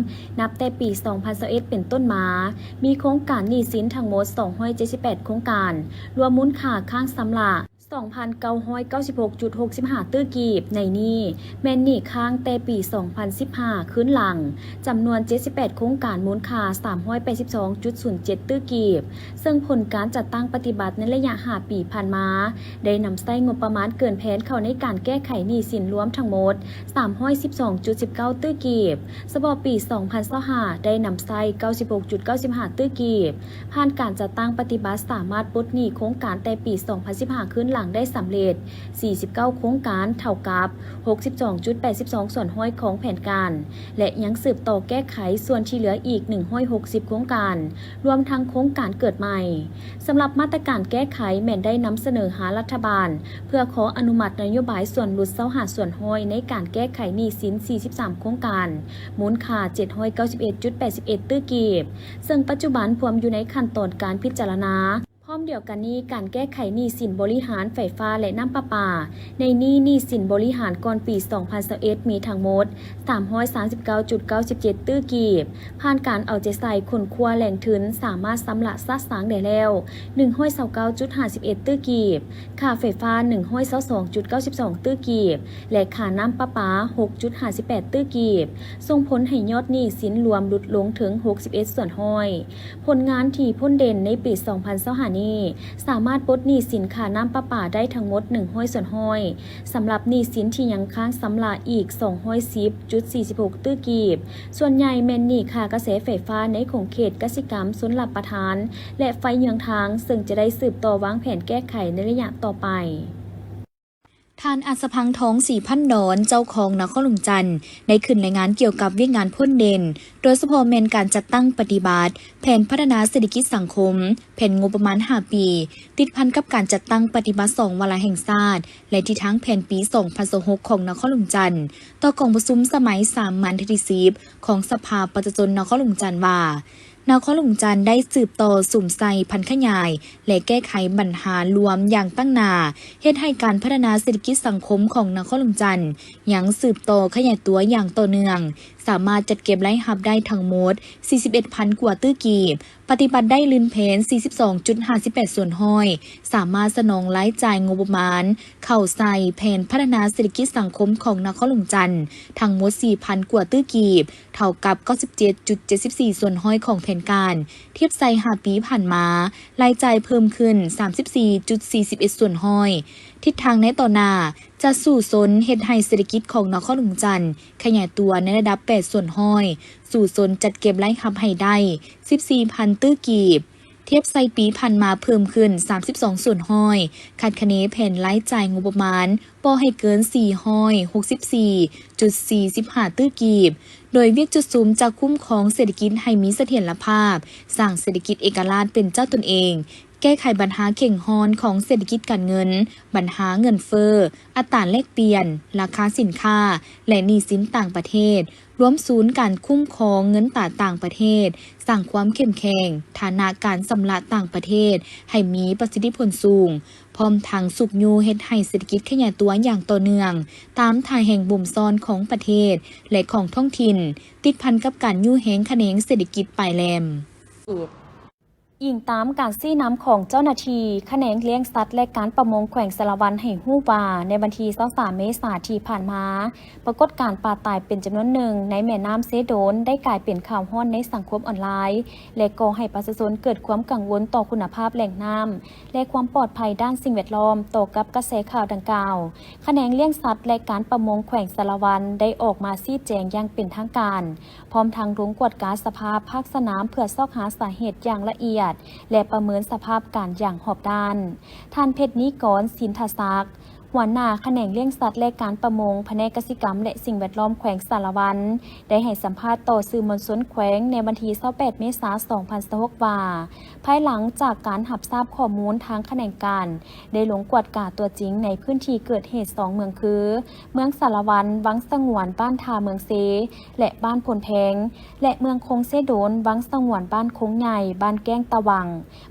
ນັບແຕ່ປີສອງພັນຊາວເອັດເປັນຕົ້ນມາ, ມີໂຄງການໜີ້ສິນທັງໝົດສອງຮ້ອຍເຈັດສິບແປດໂຄງການ, ລວມມູນຄ່າຄ້າງຊຳລະສອງພັນເກົ້າຮ້ອຍເກົ້າສິບຫົກຈຸດຫົກສິບຫ້າຕື້ກີບ, ໃນນີ້ແມ່ນໜີ້ຄ້າງແຕ່ປີສອງພັນສິບຫ້າຄືນຫຼັງ ຈຳນວນເຈັດສິບແປດໂຄງການ, ມູນຄ່າສາມຮ້ອຍແປດສິບສອງຈຸດສູນເຈັດຕື້ກີບ. ເຊິ່ງຜົນການຈັດຕັ້ງປະຕິບັດໃນໄລຍະຫ້າປີຜ່ານມາ ໄດ້ນຳໃຊ້ງົບປະມານເກີນແຜນເຂົ້າໃນການແກ້ໄຂໜີ້ສິນລວມທັງໝົດສາມຮ້ອຍສິບສອງຈຸດສິບເກົ້າຕື້ກີບ. ສະເພາະປີສອງພັນຊາວຫ້າ ໄດ້ນຳໃຊ້ເກົ້າສິບຫົກຈຸດເກົ້າສິບຫ້າຕື້ກີບ. ຜ່ານການຈັດຕັ້ງປະຕິບັດສາມາດປົດໜີ້ໂຄງການແຕ່ປີສອງພັນສິບຫ້າຄືນ ສ້າງໄດ້ສຳເລັດສີ່ສິບເກົ້າໂຄງການ ເທົ່າກັບຫົກສິບສອງຈຸດແປດສິບສອງສ່ວນຮ້ອຍຂອງແຜນການ ແລະ ຍັງສືບຕໍ່ແກ້ໄຂສ່ວນທີ່ເຫຼືອອີກໜຶ່ງຮ້ອຍຫົກສິບໂຄງການ, ລວມທັງໂຄງການເກີດໃໝ່. ສຳລັບມາດຕະການແກ້ໄຂແມ່ນໄດ້ນຳສະເໜີຫາລັດຖະບານ ເພື່ອຂໍອະນຸມັດນະໂຍບາຍສ່ວນຫຼຸດຊາວຫ້າສ່ວນຮ້ອຍໃນການແກ້ໄຂໜີ້ສິນສີ່ສິບສາມໂຄງການ, ມູນຄ່າເຈັດຮ້ອຍເກົ້າສິບເອັດຈຸດແປດສິບເອັດຕື້ກີບ, ເຊິ່ງປັດຈຸບັນພວມຢູ່ໃນຂັ້ນຕອນການພິຈາລະນາ. ພ້ອມດຽວກັນນີ້, ການແກ້ໄຂໜີ້ສິນບໍລິຫານໄຟຟ້າ ແລະ ນ້ຳປະປາ. ໃນນີ້, ໜີ້ສິນບໍລິຫານກ່ອນປີສອງພັນຊາວເອັດ ມີທັງໝົດສາມຮ້ອຍສາມສິບເກົ້າຈຸດເກົ້າສິບເຈັດຕື້ກີບ, ຜ່ານການເອົາໃຈໃສ່ຄົ້ນຄວ້າແຫຼ່ງທຶນ ສາມາດຊຳລະສະສາງໄດ້ແລ້ວໜຶ່ງຮ້ອຍຊາວເກົ້າຈຸດຫ້າສິບເອັດຕື້ກີບ, ຄ່າໄຟຟ້າໜຶ່ງຮ້ອຍຊາວສອງຈຸດເກົ້າສິບສອງຕື້ກີບ ແລະ ຄ່ານ້ຳປະປາຫົກຈຸດຫ້າສິບແປດຕື້ກີບ, ສົ່ງຜົນໃຫ້ຍອດໜີ້ສິນລວມຫຼຸດລົງເຖິງຫົກສິບເອັດສ່ວນຮ້ອຍ. ຜົນງານທີ່ພົ້ນເດັ່ນໃນປີສອງພັນຊາວຫ້ານີ້ ສາມາດປົດໜີ້ສິນຄ່ານ້ຳປະປາໄດ້ທັງໝົດໜຶ່ງຮ້ອຍສ່ວນຮ້ອຍ, ສຳລັບໜີ້ສິນທີ່ຍັງຄ້າງຊຳລະອີກສອງຮ້ອຍສິບຈຸດສີ່ສິບຫົກຕື້ກີບ, ສ່ວນໃຫຍ່ແມ່ນໜີ້ຄ່າກະແສໄຟຟ້າໃນຂົງເຂດກະສິກຳຊົນລະປະທານ ແລະ ໄຟເຍືອງທາງ, ເຊິ່ງຈະໄດ້ສືບຕໍ່ວາງແຜນແກ້ໄຂໃນໄລຍະຕໍ່ໄປ. ທ່ານ ອັດສະພັງທອງ ສີພັນດອນ ເຈົ້າຄອງນະຄອນຫຼວງຈັນ ໄດ້ຂຶ້ນລາຍງານກ່ຽວກັບວຽກງານພົ້ນເດັ່ນ, ໂດຍສະເພາະແມ່ນການຈັດຕັ້ງປະຕິບັດແຜນພັດທະນາເສດຖະກິດສັງຄົມ, ແຜນງົບປະມານຫ້າປີ, ຕິດພັນກັບການຈັດຕັ້ງປະຕິບັດສອງວາລະແຫ່ງຊາດ ແລະ ທິດທາງແຜນປີສອງພັນຊາວຫົກຂອງນະຄອນຫຼວງຈັນ ຕໍ່ກອງປະຊຸມສະໄໝສາມັນເທື່ອທີສິບຂອງສະພາປະຊາຊົນນະຄອນຫຼວງຈັນວ່າ, ນະຄອນຫຼວງຈັນໄດ້ສືບຕໍ່ສຸມໃສ່ຜັນຂະຫຍາຍ ແລະ ແກ້ໄຂບັນຫາລວມຢ່າງຕັ້ງໜ້າ, ເຮັດໃຫ້ການພັດທະນາເສດຖະກິດສັງຄົມຂອງນະຄອນຫຼວງຈັນຍັງສືບຕໍ່ຂະຫຍາຍຕົວຢ່າງຕໍ່ເນື່ອງ, ສາມາດຈັດເກັບລາຍຮັບໄດ້ທັງໝົດສີ່ສິບເອັດພັນກວ່າຕື້ກີບ, ປະຕິບັດໄດ້ລື່ນແຜນສີ່ສິບສອງຈຸດຫ້າສິບແປດສ່ວນຮ້ອຍ, ສາມາດສະໜອງລາຍຈ່າຍງົບປະມານເຂົ້າໃສ່ແຜນພັດທະນາເສດຖະກິດສັງຄົມຂອງນະຄອນຫຼວງຈັນທັງໝົດສີ່ພັນກວ່າຕື້ກີບ, ເທົ່າກັບເກົ້າສິບເຈັດຈຸດເຈັດສິບສີ່ສ່ວນຮ້ອຍຂອງແຜນການ. ທຽບໃສ່ຫ້າປີຜ່ານມາ, ລາຍຈ່າຍເພີ່ມຂຶ້ນສາມສິບສີ່ຈຸດສີ່ສິບເອັດສ່ວນຮ້ອຍ. ທິດທາງໃນຕໍ່ໜ້າຈະສູ້ຊົນເຮັດໃຫ້ເສດຖະກິດຂອງນະຄອນຫຼວງຈັນຂະຫຍາຍຕົວໃນລະດັບແປດສ່ວນຮ້ອຍ, ສູ້ຊົນຈັດເກັບລາຍຮັບໃຫ້ໄດ້ສິບສີ່ພັນຕື້ກີບ. ທຽບໃສ່ປີຜ່ານມາເພີ່ມຂຶ້ນສາມສິບສອງສ່ວນຮ້ອຍ, ຄາດຄະເນແຜນລາຍຈ່າຍງົບປະມານບໍ່ໃຫ້ເກີນສີ່ຮ້ອຍຫົກສິບສີ່ຈຸດສີ່ສິບຫ້າຕື້ກີບ, ໂດຍວຽກຈຸດສຸມຈະຄຸ້ມຄອງເສດຖະກິດໃຫ້ມີສະຖຽນລະພາບ, ສ້າງເສດຖະກິດເອກະລາດເປັນເຈົ້າຕົນເອງ, ແກ້ໄຂບັນຫາເຄັ່ງຮ້ອນຂອງເສດຖະກິດການເງິນ, ບັນຫາເງິນເຟີ້, ອັດຕາແລກປ່ຽນ, ລາຄາສິນຄ້າ ແລະ ໜີ້ສິນຕ່າງປະເທດ, ລວມສູນການຄຸ້ມຄອງເງິນຕາຕ່າງປະເທດ, ສ້າງຄວາມເຂັ້ມແຂງ, ຖານະການຊຳລະຕ່າງປະເທດໃຫ້ມີປະສິດທິຜົນສູງ, ພ້ອມທັງຊຸກຍູ້ເຮັດໃຫ້ເສດຖະກິດຂະຫຍາຍຕົວຢ່າງຕໍ່ເນື່ອງ ຕາມທ່າແຮງບົ່ມຊ້ອນຂອງປະເທດ ແລະ ຂອງທ້ອງຖິ່ນ, ຕິດພັນກັບການຍູ້ແຮງຂະແໜງເສດຖະກິດປາຍແຫຼມ. ອີງຕາມການຊີ້ນຳຂອງເຈົ້າໜ້າທີ່ຂະແໜງລ້ຽງສັດ ແລະ ການປະມົງແຂວງສາລະວັນໃຫ້ຮູ້ວ່າ, ໃນວັນທີຊາວສາມເມສາທີ່ຜ່ານມາ, ປາກົດການປາຕາຍເປັນຈຳນວນໜຶ່ງໃນແມ່ນ້ຳເຊໂດນ ໄດ້ກາຍເປັນຂ່າວຮ້ອນໃນສັງຄົມອອນລາຍ ແລະ ກໍ່ໃຫ້ປະຊາຊົນເກີດຄວາມກັງວົນຕໍ່ຄຸນນະພາບແຫຼ່ງນ້ຳ ແລະ ຄວາມປອດໄພດ້ານສິ່ງແວດລ້ອມ. ຕໍ່ກັບກະແສຂ່າວດັ່ງກ່າວ, ຂະແໜງລ້ຽງສັດ ແລະ ການປະມົງແຂວງສາລະວັນ ໄດ້ອອກມາຊີ້ແຈງຢ່າງເປັນທາງການ, ພ້ອມທັງລົງກວດກາສະພາບພາກສະໜາມ ເພື່ອຊອກຫາສາເຫດຢ່າງລະອຽດ ແລະ ປະເມີນສະພາບການຢ່າງຮອບດ້ານ. ທ່ານ ເພັດນິກອນ ສິນທະສັກ, ຫົວໜ້າຂະແໜງລ້ຽງສັດ ແລະ ການປະມົງ, ພະແນກກະສິກຳ ແລະ ສິ່ງແວດລ້ອມ ແຂວງສາລະວັນ ໄດ້ໃຫ້ສຳພາດຕໍ່ສື່ມວນຊົນແຂວງ ໃນວັນທີຊາວແປດເມສາສອງພັນຊາວຫົກວ່າ, ພາຍຫຼັງຈາກການຮັບຊາບຂໍ້ມູນ, ທາງຂະແໜງການໄດ້ລົງກວດກາຕົວຈິງໃນພື້ນທີ່ເກີດເຫດສອງເມືອງຄື ເມືອງສາລະວັນ ວັງສະຫງວນ ບ້ານທ່າເມືອງເຊ ແລະ ບ້ານໂພນແພງ ແລະ ເມືອງຄົງເຊໂດນ ວັງສະຫງວນ ບ້ານຄົງໃຫຍ່, ບ້ານແກ້ງຕະວັງ,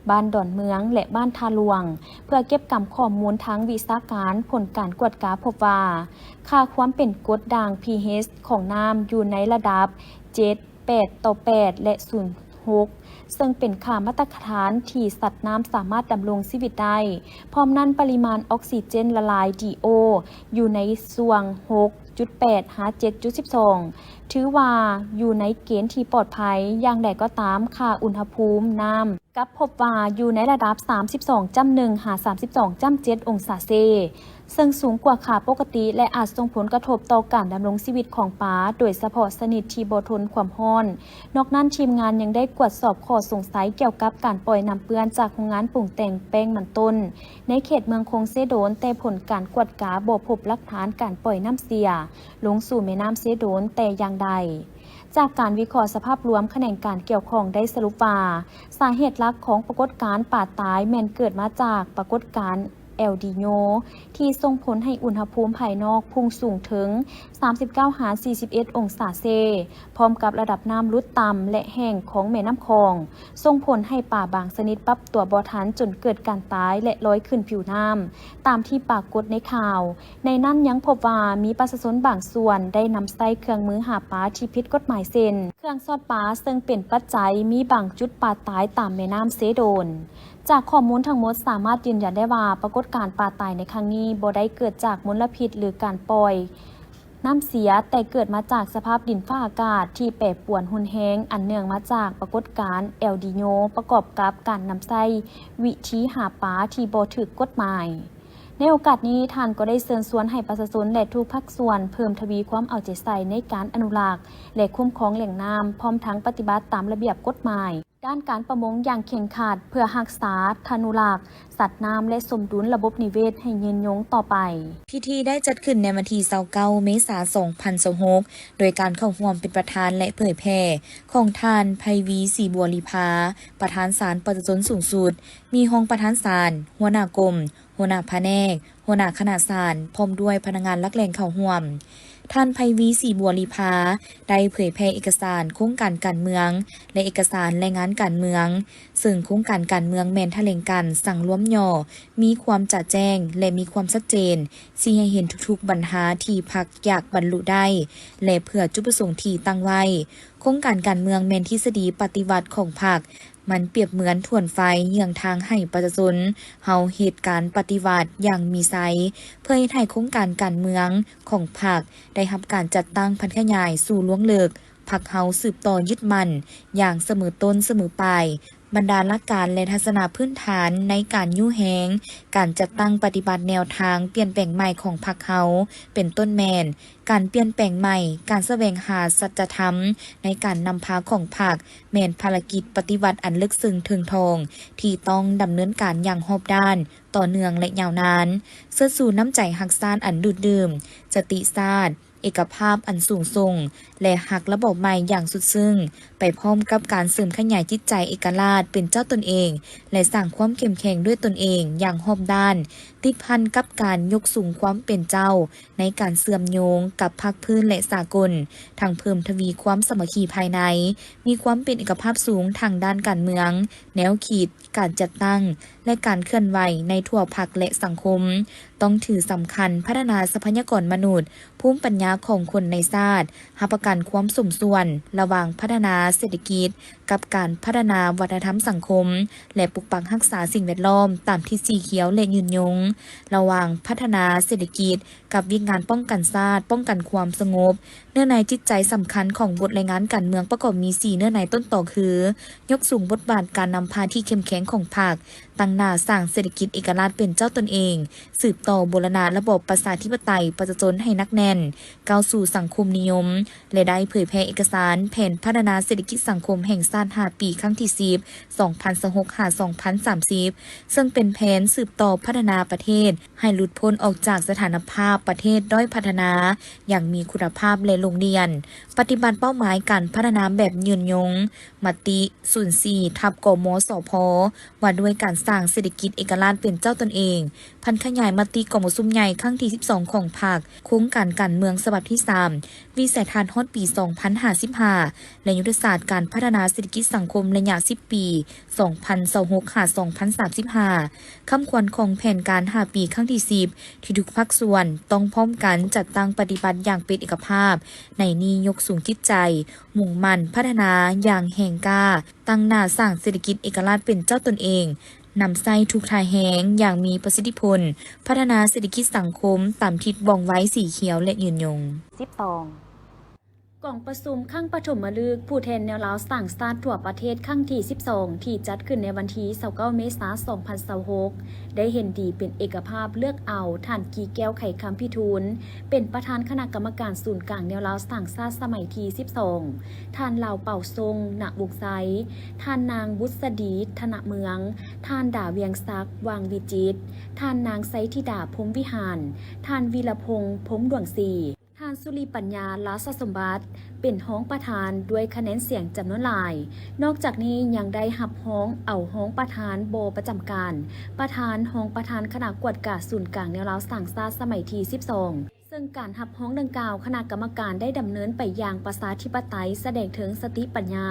ບ້ານດອນເມືອງ ແລະ ບ້ານທ່າຫຼວງ, ເພື່ອເກັບກຳຂໍ້ມູນທາງວິຊາການ. ຜົນການກວດກາພົບວ່າ ຄ່າຄວາມເປັນກົດດ່າງ pH ຂອງນ້ຳຢູ່ໃນລະດັບເຈັດ ແປດຕໍ່ແປດ ແລະ ສູນຫົກ ເຊິ່ງເປັນຄ່າມາດຕະຖານທີ່ສັດນ້ຳສາມາດດຳລົງຊີວິດໄດ້. ພ້ອມນັ້ນ, ປະລິມານອອກຊີເຈນລະລາຍ DO ຢູ່ໃນຊ່ວງຫົກຈຸດແປດ ຫາ ເຈັດຈຸດສິບສອງ ຖືວ່າຢູ່ໃນເກນທີ່ປອດໄພ. ຢ່າງໃດກໍຕາມ, ຄ່າອຸນຫະພູມນ້ຳ ກັບພົບວ່າຢູ່ໃນລະດັບສາມສິບສອງຈຸດໜຶ່ງ ຫາ ສາມສິບສອງຈຸດເຈັດ ອົງສາເຊ. ເຊິ່ງສູງກວ່າຄ່າປົກກະຕິ ແລະ ອາດສົ່ງຜົນກະທົບຕໍ່ການດຳລົງຊີວິດຂອງປາ, ໂດຍສະເພາະຊະນິດທີ່ບໍ່ທົນຄວາມຮ້ອນ. ນອກນັ້ນ, ທີມງານຍັງໄດ້ກວດສອບຂໍ້ສົງໄສກ່ຽວກັບການປ່ອຍນ້ຳເປື້ອນຈາກໂຮງງານປຸງແຕ່ງແປ້ງມັນຕົ້ນ ໃນເຂດເມືອງຄົງເຊໂດນ, ແຕ່ຜົນການກວດກາບໍ່ພົບຫຼັກຖານການປ່ອຍນ້ຳເສຍລົງສູ່ແມ່ນ້ຳເຊໂດນແຕ່ຢ່າງໃດ. ຈາກການວິເຄາະສະພາບລວມ, ຂະແໜງການກ່ຽວຂ້ອງໄດ້ສະຫຼຸບວ່າ ສາເຫດຫຼັກຂອງປາກົດການປາຕາຍແມ່ນເກີດມາຈາກປາກົດການ ເອລນີໂຍ ທີ່ສົ່ງຜົນໃຫ້ອຸນຫະພູມພາຍນອກພຸ່ງສູງເຖິງສາມສິບເກົ້າຫາສີ່ສິບເອັດອົງສາເຊ, ພ້ອມກັບລະດັບນ້ຳຫຼຸດຕ່ຳ ແລະ ແຫ້ງຂອງແມ່ນ້ຳຂອງ, ສົ່ງຜົນໃຫ້ປາບາງຊະນິດປັບຕົວບໍ່ທັນ ຈົນເກີດການຕາຍ ແລະ ລອຍຂຶ້ນຜິວນ້ຳ ຕາມທີ່ປາກົດໃນຂ່າວ. ໃນນັ້ນຍັງພົບວ່າມີປະຊາຊົນບາງສ່ວນໄດ້ນຳໃຊ້ເຄື່ອງມືຫາປາທີ່ຜິດກົດໝາຍ ເຊັ່ນ ເຄື່ອງຊອດປາ, ເຊິ່ງເປັນປັດໄຈມີບາງຈຸດປາຕາຍຕາມແມ່ນ້ຳເຊໂດນ. ຈາກຂໍ້ມູນທັງໝົດສາມາດຢືນຢັນໄດ້ວ່າ ປາກົດການປາຕາຍໃນຄັ້ງນີ້ບໍ່ໄດ້ເກີດຈາກມົນລະພິດ ຫຼື ການປ່ອຍນ້ຳເສຍ, ແຕ່ເກີດມາຈາກສະພາບດິນຟ້າອາກາດທີ່ແປປວນຮຸນແຮງ ອັນເນື່ອງມາຈາກປາກົດການເອລນີໂຍ ປະກອບກັບການນຳໃຊ້ວິທີຫາປາທີ່ບໍ່ຖືກກົດໝາຍ. ໃນໂອກາດນີ້, ທ່ານກໍໄດ້ເຊີນຊວນໃຫ້ປະຊາຊົນ ແລະ ທຸກພາກສ່ວນເພີ່ມທະວີຄວາມເອົາໃຈໃສ່ໃນການອະນຸລັກ ແລະ ຄຸ້ມຄອງແຫຼ່ງນ້ຳ, ພ້ອມທັງປະຕິບັດຕາມລະບຽບກົດໝາຍ ດ້ານການປະມົງຢ່າງເຄັ່ງຄັດ ເພື່ອຮັກສາທະນຸລັກສັດນ້ຳ ແລະ ສົມດຸນລະບົບນິເວດໃຫ້ຍືນຍົງຕໍ່ໄປ. ພິທີໄດ້ຈັດຂຶ້ນໃນວັນທີຊາວເກົ້າ ເມສາ ສອງພັນຊາວຫົກ ໂດຍການເຂົ້າຮ່ວມເປັນປະທານ ແລະ ເຜີຍແຜ່ຂອງທ່ານ ໄພວີ ສີບົວລີພາ ປະທານສານປະຊາຊົນສູງສຸດ, ມີຮອງປະທານສານ, ຫົວໜ້າກົມ, ຫົວໜ້າພະແນກ, ຫົວໜ້າຄະນະສານ ພ້ອມດ້ວຍພະນັກງານຫຼັກແຫຼ່ງເຂົ້າຮ່ວມ. ທ່ານ ໄພວີ ສີບົວລີພາ ໄດ້ເຜີຍແຜ່ເອກະສານໂຄງການການເມືອງ ແລະ ເອກະສານລາຍງານການເມືອງ, ເຊິ່ງໂຄງການການເມືອງແມ່ນຖະແຫຼງການສັງລວມຫຍໍ້, ມີຄວາມຈະແຈ້ງ ແລະ ມີຄວາມຊັດເຈນ, ຊີ້ໃຫ້ເຫັນທຸກໆບັນຫາທີ່ພັກຢາກບັນລຸໄດ້ ແລະ ເພື່ອຈຸດປະສົງທີ່ຕັ້ງໄວ້. ໂຄງການການເມືອງແມ່ນທິດສະດີປະຕິວັດຂອງພັກ, ມັນປຽບເໝືອນຖວນໄຟເຍືອງທາງໃຫ້ປະຊາຊົນເຮົາເຮັດການປະຕິວັດຢ່າງມີໄຊ, ເພື່ອເຮັດໃຫ້ໂຄງການການເມືອງຂອງພັກໄດ້ຮັບການຈັດຕັ້ງຜັນຂະຫຍາຍສູ່ລວງເລິກ, ພັກເຮົາສືບຕໍ່ຍຶດໝັ້ນຢ່າງສະເໝີຕົ້ນສະເໝີປາຍ ບັນດາຫຼັກການ ແລະ ທັດສະນະພື້ນຖານໃນການຍູ້ແຮງການຈັດຕັ້ງປະຕິບັດແນວທາງປ່ຽນແປງໃໝ່ຂອງພັກເຮົາ, ເປັນຕົ້ນແມ່ນ ການປ່ຽນແປງໃໝ່, ການສະແຫວງຫາສັດຈະທຳໃນການນຳພາຂອງພັກ ແມ່ນພາລະກິດປະຕິວັດອັນເລິກເຊິ່ງເຖິງທອງ ທີ່ຕ້ອງດຳເນີນການຢ່າງຮອບດ້ານ, ຕໍ່ເນື່ອງ ແລະ ຍາວນານ. ເຊີດຊູນ້ຳໃຈຮັກຊາດອັນດູດດື່ມ, ສະຕິຊາດ, ເອກະພາບອັນສູງສົ່ງ ແລະ ຮັກລະບອບໃໝ່ຢ່າງສຸດຊຶ້ງ, ໄປພ້ອມກັບການເສີມຂະຫຍາຍຈິດໃຈເອກະລາດເປັນເຈົ້າຕົນເອງ ແລະ ສ້າງຄວາມເຂັ້ມແຂງດ້ວຍຕົນເອງຢ່າງຮອບດ້ານ, ຕິດພັນກັບການຍົກສູງຄວາມເປັນເຈົ້າ ໃນການເຊື່ອມໂຍງກັບພາກພື້ນ ແລະ ສາກົນ, ທັງເພີ່ມທະວີຄວາມສາມັກຄີພາຍໃນ, ມີຄວາມເປັນເອກະພາບສູງທາງດ້ານການເມືອງ, ແນວຄິດ, ການຈັດຕັ້ງ ແລະ ການເຄື່ອນໄຫວໃນທົ່ວພັກ ແລະ ສັງຄົມ. ຕ້ອງຖືສຳຄັນພັດທະນາຊັບພະຍາກອນມະນຸດ, ພູມປັນຍາຂອງຄົນໃນຊາດ, ຮັບປະກັນຄວາມສົມສ່ວນລະຫວ່າງພັດທະນາເສດຖະກິດ ກັບການພັດທະນາວັດທະນະທຳສັງຄົມ ແລະ ປົກປັກຮັກສາສິ່ງແວດລ້ອມຕາມທິດສີຂຽວ ແລະ ຍືນຍົງ, ລະຫວ່າງພັດທະນາເສດຖະກິດ ກັບວຽກງານປ້ອງກັນຊາດ, ປ້ອງກັນຄວາມສະຫງົບ. ເນື້ອໃນຈິດໃຈສຳຄັນຂອງບົດລາຍງານການເມືອງປະກອບມີສີ່ເນື້ອໃນຕົ້ນຕໍຄື ຍົກສູງບົດບາດການນຳພາທີ່ເຂັ້ມແຂງຂອງພັກ, ຕັ້ງໜ້າສ້າງເສດຖະກິດເອກະລາດເປັນເຈົ້າຕົນເອງ, ສືບຕໍ່ບູລະນະລະບອບປະຊາທິປະໄຕປະຊາຊົນໃຫ້ໜັກແໜ້ນ, ກ້າວສູ່ສັງຄົມນິຍົມ ແລະ ໄດ້ເຜີຍແຜ່ເອກະສານແຜນພັດທະນາເສດຖະກິດສັງຄົມແຫ່ງຊາດຫ້າປີ ຄັ້ງທີສິບ ສອງພັນຊາວຫົກ ຫາ ສອງພັນສາມສິບ ເຊິ່ງເປັນແຜນສືບຕໍ່ພັດທະນາປະເທດ ໃຫ້ຫຼຸດພົ້ນອອກຈາກສະຖານະພາບປະເທດດ້ອຍພັດທະນາຢ່າງມີຄຸນນະພາບ ແລະ ລົງລຽນ ປະຕິບັດເປົ້າໝາຍການພັດທະນາແບບຍືນຍົງ, ມະຕິ ສູນສີ່ ທັບ ກມສພ ວ່າດ້ວຍການສ້າງເສດຖະກິດເອກະລາດເປັນເຈົ້າຕົນເອງ, ຜັນຂະຫຍາຍມະຕິກອງປະຊຸມໃຫຍ່ຄັ້ງທີສິບສອງຂອງພັກ, ໂຄງການການເມືອງສະບັບທີສາມ ວິໄສທັດຮອດປີສອງພັນຫ້າສິບຫ້າ ແລະ ຍຸດທະສາດການພັດທະນາເສດຖະກິດສັງຄົມໄລຍະສິບປີ ສອງພັນຊາວຫົກ ຫາ ສອງພັນສາມສິບຫ້າ ຄຳຂວັນຂອງແຜນການຫ້າປີຄັ້ງທີສິບ ທີ່ທຸກພາກສ່ວນຕ້ອງພ້ອມກັນຈັດຕັ້ງປະຕິບັດຢ່າງເປັນເອກະພາບ. ໃນນີ້ຍົກສູງຈິດໃຈ, ມຸ່ງໝັ້ນພັດທະນາຢ່າງແຮງກ້າ, ຕັ້ງໜ້າສ້າງເສດຖະກິດເອກະລາດເປັນເຈົ້າຕົນເອງ, ນຳໃຊ້ທຸກທ່າແຮງຢ່າງມີປະສິດທິຜົນ, ພັດທະນາເສດຖະກິດສັງຄົມຕາມທິດບ່ອງໄວສີຂຽວ ແລະ ຍືນຍົງ. ສິບສອງ. ກອງປະຊຸມຄັ້ງປະຖົມມະລຶກຜູ້ແທນແນວລາວສ້າງຊາດທົ່ວປະເທດຄັ້ງທີສິບສອງ ທີ່ຈັດຂຶ້ນໃນວັນທີຊາວເກົ້າ ເມສາ ສອງພັນຊາວຫົກ ໄດ້ເຫັນດີເປັນເອກະພາບເລືອກເອົາທ່ານ ກີແກ້ວ ໄຂຄຳພິທູນ ເປັນປະທານຄະນະກຳມະການສູນກາງແນວລາວສ້າງຊາດສະໄໝທີສິບສອງ, ທ່ານ ລາວເປົ່າຊົງ ນະວົງໄຊ, ທ່ານນາງ ບຸດສະດີ ທະນະເມືອງ, ທ່ານ ດາວຽງສັກ ຫວ່າງວິຈິດ, ທ່ານນາງ ໄຊທິດາ ພົມວິຫານ, ທ່ານ ວິລະພົງ ພົມດວງສີ, ທ່ານ ສຸລິປັນຍາ ລາຊະສົມບັດ ເປັນຮອງປະທານດ້ວຍຄະແນນສຽງຈຳນວນຫຼາຍ. ນອກຈາກນີ້ຍັງໄດ້ຮັບຮອງເອົາຮອງປະທານບໍ່ປະຈຳການ, ປະທານ, ຮອງປະທານຄະນະກວດກາສູນກາງແນວລາວສ້າງຊາດສະໄໝທີສິບສອງ. ເຊິ່ງການຮັບຮອງດັ່ງກ່າວ ຄະນະກຳມະການໄດ້ດຳເນີນໄປຢ່າງປະຊາທິປະໄຕ, ສະແດງເຖິງສະຕິປັນຍາ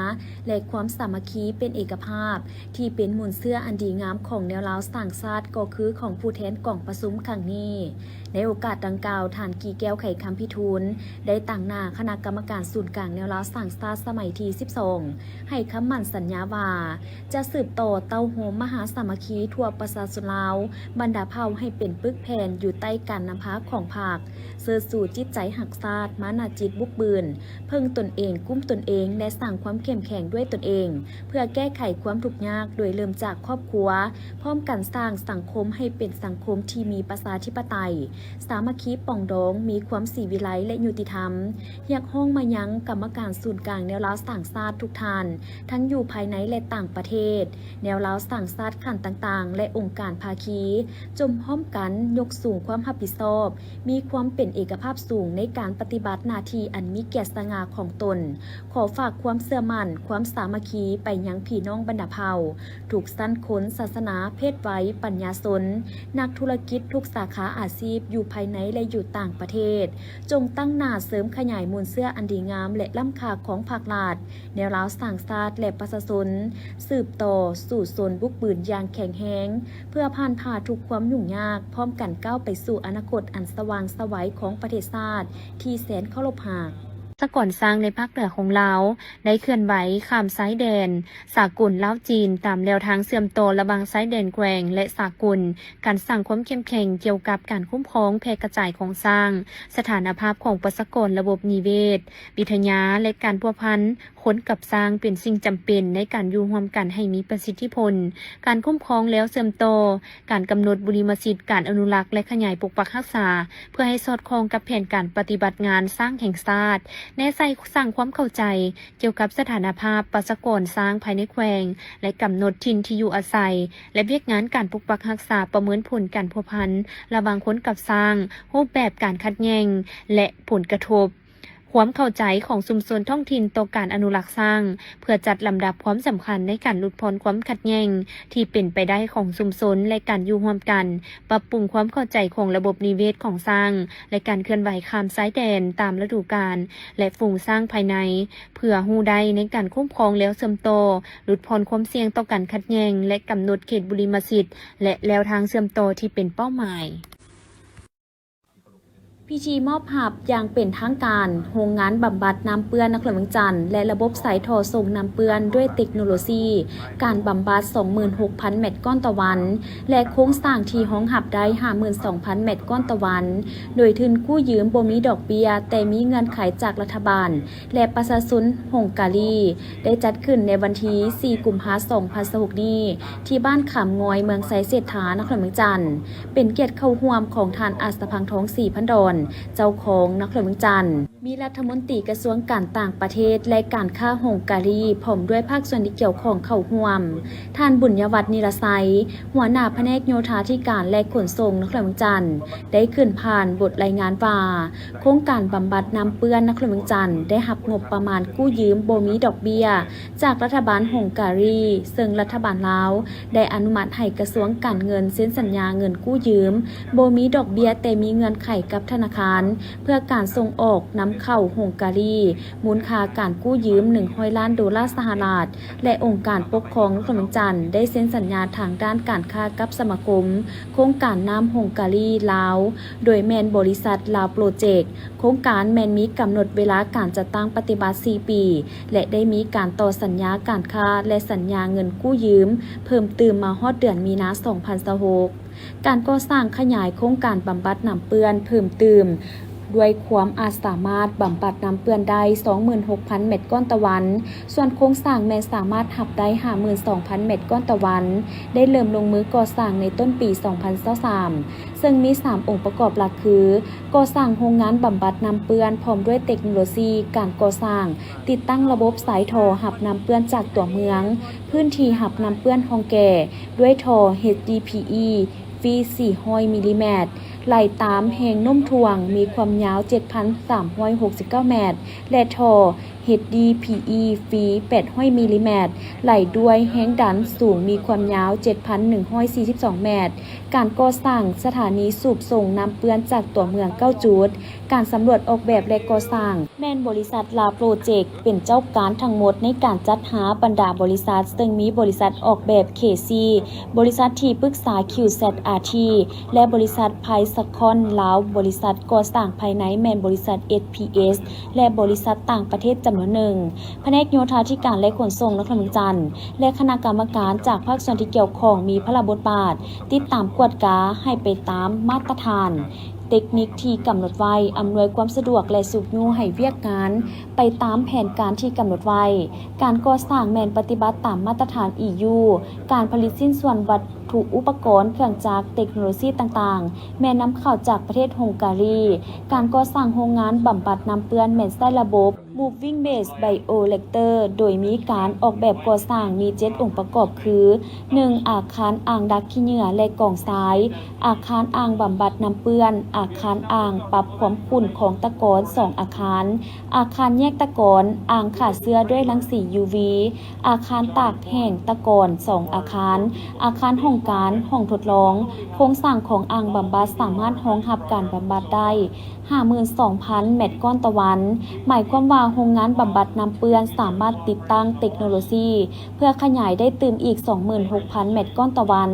ແລະ ຄວາມສາມັກຄີເປັນເອກະພາບ ທີ່ເປັນມູນເຊື້ອອັນດີງາມຂອງແນວລາວສ້າງຊາດ ກໍຄືຂອງຜູ້ແທນກອງປະຊຸມຄັ້ງນີ້. ໃນໂອກາດດັ່ງກ່າວ, ທ່ານ ກີແກ້ວ ໄຂຄຳພິທູນ ໄດ້ຕາງໜ້າຄະນະກຳມະການສູນກາງແນວລາວສ້າງຊາດສະໄໝທີສິບສອງ ໃຫ້ຄຳໝັ້ນສັນຍາວ່າ ຈະສືບຕໍ່ເຕົ້າໂຮມມະຫາສາມັກຄີທົ່ວປະຊາຊົນລາວບັນດາເຜົ່າໃຫ້ເປັນປຶກແຜ່ນຢູ່ໃຕ້ການນຳພາຂອງພັກ, ເຊີດຊູຈິດໃຈຮັກຊາດ, ມານະຈິດບຸກບືນ, ເພິ່ງຕົນເອງ, ກຸ້ມຕົນເອງ ແລະ ສ້າງຄວາມເຂັ້ມແຂງດ້ວຍຕົນເອງ ເພື່ອແກ້ໄຂຄວາມທຸກຍາກ ໂດຍເລີ່ມຈາກຄອບຄົວ, ພ້ອມກັນສ້າງສັງຄົມໃຫ້ເປັນສັງຄົມທີ່ມີປະຊາທິປະໄຕ, ສາມັກຄີປອງດອງ, ມີຄວາມສີວິໄລ ແລະ ຍຸຕິທຳ. ຮຽກຮ້ອງມາຍັງກຳມະການສູນກາງແນວລາວສ້າງຊາດທຸກທ່ານ, ທັງຢູ່ພາຍໃນ ແລະ ຕ່າງປະເທດ, ແນວລາວສ້າງຊາດຂັ້ນຕ່າງໆ ແລະ ອົງການພາຄີ, ຈົ່ງພ້ອມກັນຍົກສູງຄວາມຮັບຜິດຊອບ, ມີຄວາມເປັນເອກະພາບສູງໃນການປະຕິບັດໜ້າທີ່ອັນມີກຽດສະຫງ່າຂອງຕົນ. ຂໍຝາກຄວາມເຊື່ອໝັ້ນ, ຄວາມສາມັກຄີໄປຍັງພີ່ນ້ອງບັນດາເຜົ່າ ທຸກຊັ້ນຄົນ, ສາສະໜາ, ເພດໄວ, ປັນຍາຊົນ, ນັກທຸລະກິດທຸກສາຂາອາຊີບ ຢູ່ພາຍໃນ ແລະ ຢູ່ຕ່າງປະເທດ, ຈົ່ງຕັ້ງໜ້າເສີມຂະຫຍາຍມູນເຊື້ອອັນດີງາມ ແລະ ລ້ຳຄ່າຂອງພັກລັດ, ແນວລາວສ້າງຊາດ ແລະ ປະຊາຊົນ, ສືບຕໍ່ສູ້ຊົນບຸກບືນຢ່າງແຂງແຮງ ເພື່ອຜ່ານຜ່າທຸກຄວາມຫຍຸ້ງຍາກ, ພ້ອມກັນກ້າວໄປສູ່ອະນາຄົດອັນສະຫວ່າງໄສຂອງປະເທດຊາດທີ່ແສນເຄົາລົບຮັກ. ສະກອນຊ້າງໃນພາກເໜືອຂອງລາວ ໄດ້ເຄື່ອນໄຫວຂ້າມຊາຍແດນສາກົນລາວຈີນ ຕາມແລວທາງເຊື່ອມຕໍ່ລະຫວ່າງຊາຍແດນແຂວງ ແລະ ສາກົນ, ການສ້າງຄວາມເຂັ້ມແຂງກ່ຽວກັບການຄຸ້ມຄອງແຜ່ກະຈາຍຂອງຊ້າງ, ສະຖານະພາບຂອງປະຊາກອນ, ລະບົບນິເວດ, ວິທະຍາ ແລະ ການພົວພັນ ຄົນກັບຊ້າງເປັນສິ່ງຈຳເປັນໃນການຢູ່ຮ່ວມກັນໃຫ້ມີປະສິດທິຜົນ, ການຄຸ້ມຄອງແລ້ວເຊື່ອມຕໍ່, ການກຳນົດບຸລິມະສິດ, ການອະນຸລັກ ແລະ ຂະຫຍາຍປົກປັກຮັກສາ ເພື່ອໃຫ້ສອດຄ່ອງກັບແຜນການປະຕິບັດງານຊ້າງແຫ່ງຊາດ, ແນໃສ່ສ້າງຄວາມເຂົ້າໃຈກ່ຽວກັບສະຖານະພາບປະຊາກອນຊ້າງພາຍໃນແຂວງ ແລະ ກຳນົດຖິ່ນທີ່ຢູ່ອາໄສ ແລະ ວຽກງານການປົກປັກຮັກສາ, ປະເມີນຜົນການພົວພັນລະຫວ່າງຄົນກັບຊ້າງ, ຮູບແບບການຂັດແຍ່ງ ແລະ ຜົນກະທົບ. ຄວາມເຂົ້າໃຈຂອງຊຸມຊົນທ້ອງຖິ່ນຕໍ່ການອະນຸລັກຊ້າງ, ເພື່ອຈັດລຳດັບຄວາມສຳຄັນໃນການຫຼຸດຜ່ອນຄວາມຂັດແຍ່ງທີ່ເປັນໄປໄດ້ຂອງຊຸມຊົນ ແລະ ການຢູ່ຮ່ວມກັນ, ປັບປຸງຄວາມເຂົ້າໃຈຂອງລະບົບນິເວດຂອງຊ້າງ ແລະ ການເຄື່ອນໄຫວຂ້າມຊາຍແດນຕາມລະດູການ ແລະ ຝູງຊ້າງພາຍໃນ, ເພື່ອຮູ້ໄດ້ໃນການຄຸ້ມຄອງແລ້ວເຊື່ອມຕໍ່, ຫຼຸດຜ່ອນຄວາມສ່ຽງຕໍ່ການຂັດແຍ່ງ ແລະ ກຳນົດເຂດບຸລິມະສິດ ແລະ ແລວທາງເຊື່ອມຕໍ່ທີ່ເປັນເປົ້າໝາຍ. ພິທີມອບຮັບຢ່າງເປັນທາງການ ໂຮງງານບຳບັດນ້ຳເປື້ອນນະຄອນຫຼວງວຽງຈັນ ແລະ ລະບົບສາຍທໍ່ສົ່ງນ້ຳເປື້ອນດ້ວຍເຕັກໂນໂລຊີການບຳບັດ ສອງໝື່ນຫົກພັນແມັດກ້ອນຕໍ່ວັນ ແລະ ໂຄງສ້າງທີ່ຮອງຮັບໄດ້ ຫ້າໝື່ນສອງພັນແມັດກ້ອນຕໍ່ວັນ ໂດຍທຶນກູ້ຢືມບໍ່ມີດອກເບ້ຍ ແຕ່ມີເງື່ອນໄຂຈາກລັດຖະບານ ແລະ ປະຊາຊົນຮົງກາລີ ໄດ້ຈັດຂຶ້ນໃນວັນທີສີ່ ກຸມພາ ສອງພັນຊາວຫົກນີ້ ທີ່ບ້ານຂາມງອຍ ເມືອງໄຊເສດຖາ ນະຄອນຫຼວງວຽງຈັນ. ເປັນກຽດເຂົ້າຮ່ວມຂອງທ່ານ ອັດສະພັງທອງ ສີພັນດອນ ເຈົ້າຄອງນະຄອນຫຼວງວຽງຈັນ, ມີລັດຖະມົນຕີກະຊວງການຕ່າງປະເທດ ແລະ ການຄ້າຮົງກາລີ ພ້ອມດ້ວຍພາກສ່ວນທີ່ກ່ຽວຂ້ອງເຂົ້າຮ່ວມ. ທ່ານ ບຸນຍະວັດ ນິລະໄຊ ຫົວໜ້າພະແນກໂຍທາທິການ ແລະ ຂົນສົ່ງນະຄອນຫຼວງວຽງຈັນ ໄດ້ຂຶ້ນຜ່ານບົດລາຍງານວ່າ ໂຄງການບຳບັດນ້ຳເປື້ອນນະຄອນຫຼວງວຽງຈັນ ໄດ້ຮັບງົບປະມານກູ້ຢືມບໍ່ມີດອກເບ້ຍ ຈາກລັດຖະບານຮົງກາລີ, ເຊິ່ງລັດຖະບານລາວໄດ້ອະນຸມັດໃຫ້ກະຊວງການເງິນເຊັນສັນຍາເງິນກູ້ຢືມບໍ່ມີດອກເບ້ຍ ແຕ່ມີເງື່ອນໄຂກັບທະນາຄານ ເພື່ອການສົ່ງອອກນຳເຂົ້າຮົງກາລີ ມູນຄ່າການກູ້ຢືມໜຶ່ງຮ້ອຍລ້ານໂດລາສະຫະລັດ ແລະ ອົງການປົກຄອງນະຄອນຫຼວງວຽງຈັນໄດ້ເຊັນສັນຍາທາງດ້ານການຄ້າກັບສະມາຄົມໂຄງການນ້ຳຮົງກາລີລາວ ໂດຍແມ່ນບໍລິສັດລາວໂປຣເຈັກ. ໂຄງການແມ່ນມີກຳນົດເວລາການຈັດຕັ້ງປະຕິບັດສີ່ປີ ແລະ ໄດ້ມີການຕໍ່ສັນຍາການຄ້າ ແລະ ສັນຍາເງິນກູ້ຢືມເພີ່ມຕື່ມມາຮອດເດືອນມີນາ ສອງພັນຊາວຫົກ. ການກໍ່ສ້າງຂະຫຍາຍໂຄງການບຳບັດນ້ຳເປື້ອນເພີ່ມຕື່ມ ດ້ວຍຄວາມອາດສາມາດບຳບັດນ້ຳເປື້ອນໄດ້ ສອງໝື່ນຫົກພັນແມັດກ້ອນຕໍ່ວັນ, ສ່ວນໂຄງສ້າງແມ່ນສາມາດຮັບໄດ້ ຫ້າໝື່ນສອງພັນແມັດກ້ອນຕໍ່ວັນ, ໄດ້ເລີ່ມລົງມືກໍ່ສ້າງໃນຕົ້ນປີສອງພັນຊາວສາມ ເຊິ່ງມີສາມອົງປະກອບຫຼັກຄື ກໍ່ສ້າງໂຮງງານບຳບັດນ້ຳເປື້ອນ ພ້ອມດ້ວຍເຕັກໂນໂລຊີການກໍ່ສ້າງ, ຕິດຕັ້ງລະບົບສາຍທໍ່ຮັບນ້ຳເປື້ອນຈາກຕົວເມືອງ, ພື້ນທີ່ຮັບນ້ຳເປື້ອນຮ່ອງແກ້ ດ້ວຍທໍ່ ເອັດດີພີອີ ຟີສີ່ຮ້ອຍມິລລີແມັດ ໄຫຼຕາມແຮງໂນ້ມຖ່ວງ ມີຄວາມຍາວເຈັດພັນສາມຮ້ອຍຫົກສິບເກົ້າແມັດ ແລະ ທໍ່ ເອັດດີພີອີ ຟີແປດຮ້ອຍມິລລີແມັດ ໄຫຼດ້ວຍແຮງດັນສູງ ມີຄວາມຍາວເຈັດພັນໜຶ່ງຮ້ອຍສີ່ສິບສອງແມັດ. ການກໍ່ສ້າງສະຖານີສູບສົ່ງນ້ຳເປື້ອນຈາກຕົວເມືອງເກົ້າຈຸດ. ການສຳຫຼວດອອກແບບ ແລະ ກໍ່ສ້າງ ແມ່ນບໍລິສັດ ລາໂປຣເຈັກ ເປັນເຈົ້າການທັງໝົດໃນການຈັດຫາບັນດາບໍລິສັດ, ເຊິ່ງມີບໍລິສັດອອກແບບ ເຄຊີ, ບໍລິສັດທີ່ປຶກສາ ຄິວແຊັດອາທີ ແລະ ບໍລິສັດ ໄພສະຄອນ ລາວ, ບໍລິສັດກໍ່ສ້າງພາຍໃນແມ່ນບໍລິສັດ ເອັສພີເອັສ ແລະ ບໍລິສັດຕ່າງປະເທດຈຳນວນໜຶ່ງ. ພະແນກໂຍທາທິການ ແລະ ຂົນສົ່ງນະຄອນຫຼວງວຽງຈັນ ແລະ ຄະນະກຳມະການຈາກພາກສ່ວນທີ່ກ່ຽວຂ້ອງມີພາລະບົດບາດ ຕິດຕາມກວດກາໃຫ້ໄປຕາມມາດຕະຖານ ເຕັກນິກທີ່ກຳນົດໄວ້, ອຳນວຍຄວາມສະດວກ ແລະ ຊຸກຍູ້ໃຫ້ວຽກງານໄປຕາມແຜນການທີ່ກຳນົດໄວ້. ການກໍ່ສ້າງແມ່ນປະຕິບັດຕາມມາດຕະຖານອີຢູ, ການຜະລິດຊິ້ນສ່ວນວັດຖຸອຸປະກອນ, ເຄື່ອງຈັກ, ເຕັກໂນໂລຊີຕ່າງໆ ແມ່ນນຳເຂົ້າຈາກປະເທດຮົງກາຣີ. ການກໍ່ສ້າງໂຮງງານບຳບັດນ້ຳເປື້ອນແມ່ນໃຊ້ລະບົບ Moving Base Bioreactor ໂດຍມີການອອກແບບກໍ່ສ້າງມີເຈັດອົງປະກອບຄື ໜຶ່ງ ອາຄານອ່າງດັກຂີ້ເຫຍື້ອ ແລະ ກອງຊາຍ, ອາຄານອ່າງບຳບັດນ້ຳເປື້ອນ, ອາຄານອ່າງປັບຄວາມຂຸ່ນຂອງຕະກອນສອງອາຄານ, ອາຄານແຍກຕະກອນ, ອ່າງຂ້າເຊື້ອດ້ວຍລັງສີ ຢູວີ, ອາຄານຕາກແຫ້ງຕະກອນສອງອາຄານ, ອາຄານຫ້ອງການ, ຫ້ອງທົດລອງ. ໂຄງສ້າງຂອງອ່າງບຳບັດສາມາດຮອງຮັບການບຳບັດໄດ້ ຫ້າໝື່ນສອງພັນແມັດກ້ອນຕໍ່ວັນ, ໝາຍຄວາມວ່າໂຮງງານບຳບັດນ້ຳເປື້ອນສາມາດຕິດຕັ້ງເຕັກໂນໂລຊີເພື່ອຂະຫຍາຍໄດ້ຕື່ມອີກ ສອງໝື່ນຫົກພັນແມັດກ້ອນຕໍ່ວັນ,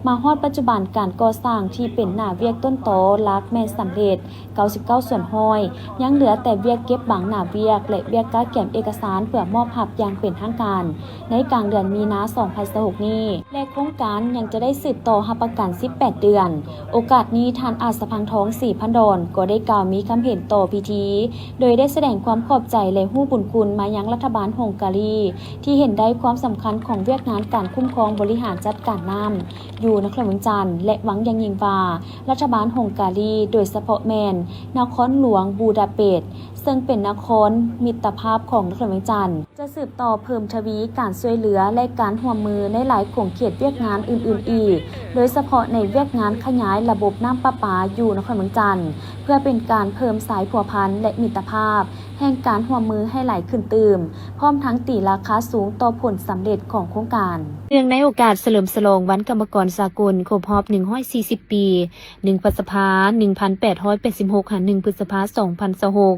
ມາຮອດປັດຈຸບັນການກໍ່ສ້າງທີ່ເປັນໜ້າວຽກຕົ້ນຕໍຫຼັກແມ່ນສຳເລັດ ເກົ້າສິບເກົ້າສ່ວນຮ້ອຍ, ຍັງເຫຼືອແຕ່ວຽກເກັບບັງໜ້າວຽກ ແລະ ວຽກກະກຽມເອກະສານເພື່ອມອບຮັບຢ່າງເປັນທາງການ ໃນກາງເດືອນມີນາ ສອງພັນຊາວຫົກນີ້ ແລະ ໂຄງການຍັງຈະໄດ້ສືບຕໍ່ຮັບປະກັນສິບແປດເດືອນ. ໂອກາດນີ້ ທ່ານ ອາດສະພັງທອງ ສີພັນດອນ ກໍໄດ້ກ່າວມີຄຳເຫັນຕໍ່ພິທີ ໂດຍໄດ້ສະແດງຄວາມຂອບໃຈ ແລະ ຮູ້ບຸນຄຸນມາຍັງລັດຖະບານຮົງກາຣີ ທີ່ເຫັນໄດ້ຄວາມສຳຄັນຂອງວຽກງານການຄຸ້ມຄອງບໍລິຫານຈັດການນ້ຳຢູ່ນະຄອນຫຼວງວຽງຈັນ ແລະ ຫວັງຢ່າງຍິ່ງວ່າ ລັດຖະບານຮົງກາຣີ ໂດຍສະເພາະແມ່ນນະຄອນຫຼວງບູດາເປດ ເຊິ່ງເປັນນະຄອນມິດຕະພາບຂອງນະຄອນຫຼວງວຽງຈັນ ຈະສືບຕໍ່ເພີ່ມທະວີການຊ່ວຍເຫຼືອ ແລະ ການຮ່ວມມືໃນຫຼາຍຂົງເຂດວຽກງານອື່ນໆອີກ, ໂດຍສະເພາະໃນວຽກງານຂະຫຍາຍລະບົບນ້ຳປະປາຢູ່ນະຄອນວຽງຈັນ ເພື່ອເປັນການເພີ່ມສາຍພົວພັນ ແລະ ມິດຕະພາບແຫ່ງການຮ່ວມມືໃຫ້ຫຼາຍຂຶ້ນຕື່ມ, ພ້ອມທັງຕີລາຄາສູງຕໍ່ຜົນສຳເລັດຂອງໂຄງການ. ເນື່ອງໃນໂອກາດສະເຫຼີມສະຫຼອງວັນກຳມະກອນສາກົນຄົບຮອບໜຶ່ງຮ້ອຍສີ່ສິບປີ, ໜຶ່ງ ພະສະພາ ໜຶ່ງພັນແປດຮ້ອຍແປດສິບຫົກ ຫາ ໜຶ່ງ ພຶດສະພາ ສອງພັນຊາວຫົກ,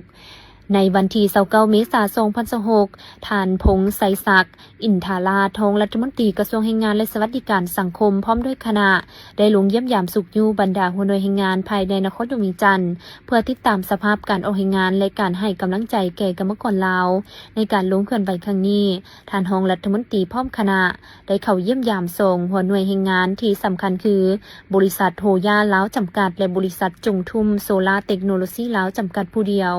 ໃນວັນທີຊາວເກົ້າເມສາ ສອງພັນຊາວຫົກ, ທ່ານ ພົງໄຊສັກ ອິນທາລາດ ຮອງລັດຖະມົນຕີກະຊວງແຮງງານ ແລະ ສະຫວັດດີການສັງຄົມ ພ້ອມດ້ວຍຄະນະ ໄດ້ລົງຢ້ຽມຢາມຊຸກຍູ້ບັນດາຫົວໜ່ວຍແຮງງານພາຍໃນນະຄອນຫຼວງວຽງຈັນ ເພື່ອຕິດຕາມສະພາບການອອກແຮງງານ ແລະ ການໃຫ້ກຳລັງໃຈແກ່ກຳມະກອນລາວ ໃນການລົງເຄື່ອນໄຫວຄັ້ງນີ້. ທ່ານຮອງລັດຖະມົນຕີພ້ອມຄະນະ ໄດ້ເຂົ້າຢ້ຽມຢາມສອງຫົວໜ່ວຍແຮງງານທີ່ສຳຄັນຄື ບໍລິສັດໂຮຢາລາວຈຳກັດ ແລະ ບໍລິສັດຈົງທຸມໂຊລາເຕັກໂນໂລຊີລາວຈຳກັດຜູ້ດຽວ.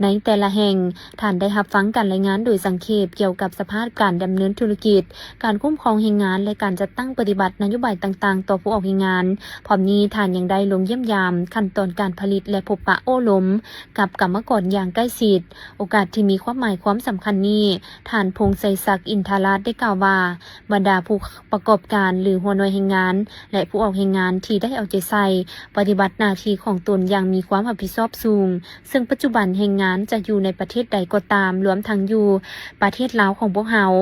ໃນແຕ່ລະແຫ່ງ, ທ່ານໄດ້ຮັບຟັງການລາຍງານໂດຍສັງເຂບກ່ຽວກັບສະພາບການດຳເນີນທຸລະກິດ, ການຄຸ້ມຄອງແຮງງານ ແລະ ການຈັດຕັ້ງປະຕິບັດນະໂຍບາຍຕ່າງໆຕໍ່ຜູ້ອອກແຮງງານ. ພ້ອມນີ້, ທ່ານຍັງໄດ້ລົງຢ້ຽມຢາມຂັ້ນຕອນການຜະລິດ ແລະ ພົບປະໂອ້ລົມກັບກຳມະກອນຢ່າງໃກ້ຊິດ. ໂອກາດທີ່ມີຄວາມໝາຍຄວາມສຳຄັນນີ້, ທ່ານ ພົງໄຊສັກ ອິນທາລາດ ໄດ້ກ່າວວ່າ, ບັນດາຜູ້ປະກອບການ ຫຼື ຫົວໜ່ວຍແຮງງານ ແລະ ຜູ້ອອກແຮງງານທີ່ໄດ້ເອົາໃຈໃສ່ປະຕິບັດໜ້າທີ່ຂອງຕົນຢ່າງມີຄວາມຮັບຜິດຊອບສູງ, ເຊິ່ງປັດຈຸບັນແຮງງານຈະຢູ່ໃນປະເທດໃດກໍຕາມ, ລວມທັງຢູ່ປະເທດລາວຂອງພວກເຮົາ.